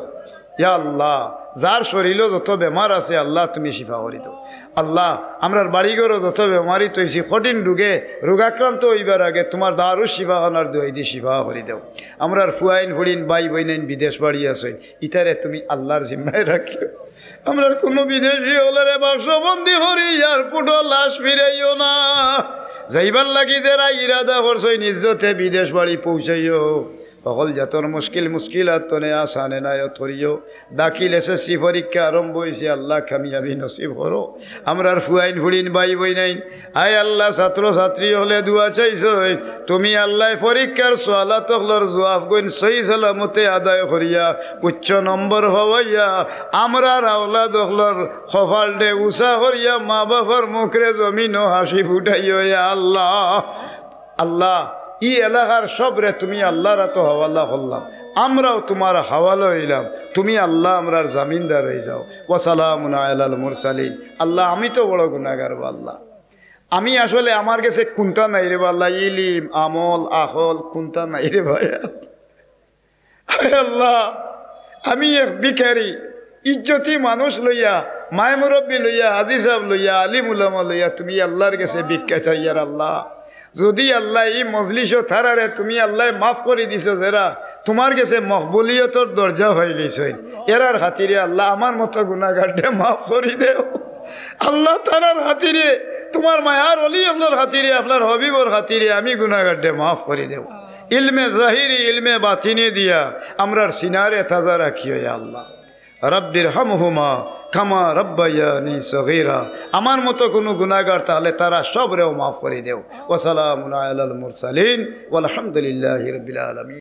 ইয়া আল্লাহ, যার শরীরো যত বেমার আছে আল্লাহ তুমি শিফা করি দেও। আল্লাহ, আমরার বাড়িঘরো যত বেমারি তৈছি, কঠিন রোগে রোগাক্রান্ত অইবার আগে তুমার দারুশ শিফাখানার দুয়াই দি শিফা করি দেও। আমরার ফুয়াইন ফুড়িন ভাই বইনাইন বিদেশ বাড়ি আছে, ইতারে তুমি আল্লাহর জিম্মায় রাখিও। আমরার কুনু বিদেশি অকলরে বাক্সবন্দি করি এয়ারপোর্টো লাশ ফিরাইও না। যাইবার লাগি যেরা ইরাদা করছইন ইজ্জতে বিদেশ বাড়ি পৌঁছাইও। হকল জাতর মুশকিল মুশকিলাত তনে আসান এনায়েত করিও। দাখিল এসএসসি পরীক্ষা আরম্ভ অইছে, আল্লাহ কামিয়াবি নসিব করো। আমরার ফুয়াইন ফুড়িন ভাই বইনাইন, আয় আল্লাহ, ছাত্র ছাত্রী অকলে দোয়া চাইছইন, তুমি আল্লাহ পরীক্ষার সুয়ালাত অকলর জুয়াফ গুইন সহি সালামতে আদায় করিয়া উচ্চ নম্বর হওয়াইয়া আমরার আওলাদ অকলর কপালরে উচা করিয়া মা বাফর মুখরে জমিনো হাসি ফুটাইও, ইয়া আল্লাহ। আল্লাহ, ই এলাকার সবরে তুমি আল্লাহর আতো হাওয়ালা করলাম, আমরাও তুমার হাওয়ালা অইলাম, তুমি আল্লাহ আমরার জামিনদার অই যাও। ওয়া সালামুন আলাল মুরসালিন। আল্লাহ, আমি তো বড় গুনাগার বা আল্লাহ, আমি আসলে আমার গেছে কুন্তা নাই রে বা আল্লাহ, ইলিম, আমল, আখল কুন্তা নাই রে ভাই। আয় আল্লাহ, আমি এক ভিখারি, ইজ্জতি মানুষ লইয়া, মায় মুরব্বি লইয়া, হাজি সাহেব লইয়া, আলিম উলামা লইয়া তুমি আল্লাহর গেছে ভিক্ষা চাইয়ার আল্লাহ। যদি আল্লাহ ই মজলিসো তারারে তুমি আল্লাহ মাফ করি দিছো, যেরা তুমার গেছে মকবুলিয়তর দরজা অইগেছইন, এরার খাতিরে আল্লাহ আমার মতো গুনাগাররে মাফ করি দেও। আল্লাহ তারার খাতিরে, তুমার মায়ার অলি অকলর খাতিরে, আপনার হাবিবর খাতিরে আমি গুনাগাররে মাফ করি দেও। ইলমে জাহিরি, ইলমে বাতিনি দিয়া আমরার সিনারে তাজা রাখিও, ইয়া আল্লাহ। রাব্বির হামহুমা কামা রাব্বায়ানি সগীরা। আমার মতো কুনু গুনাগার তাইলে তারা সবরেও মাফ করি দেও। ওয়া সালামুন আলাল মুরসালিন ওয়ালহামদুলিল্লাহি রাব্বিল আলামিন।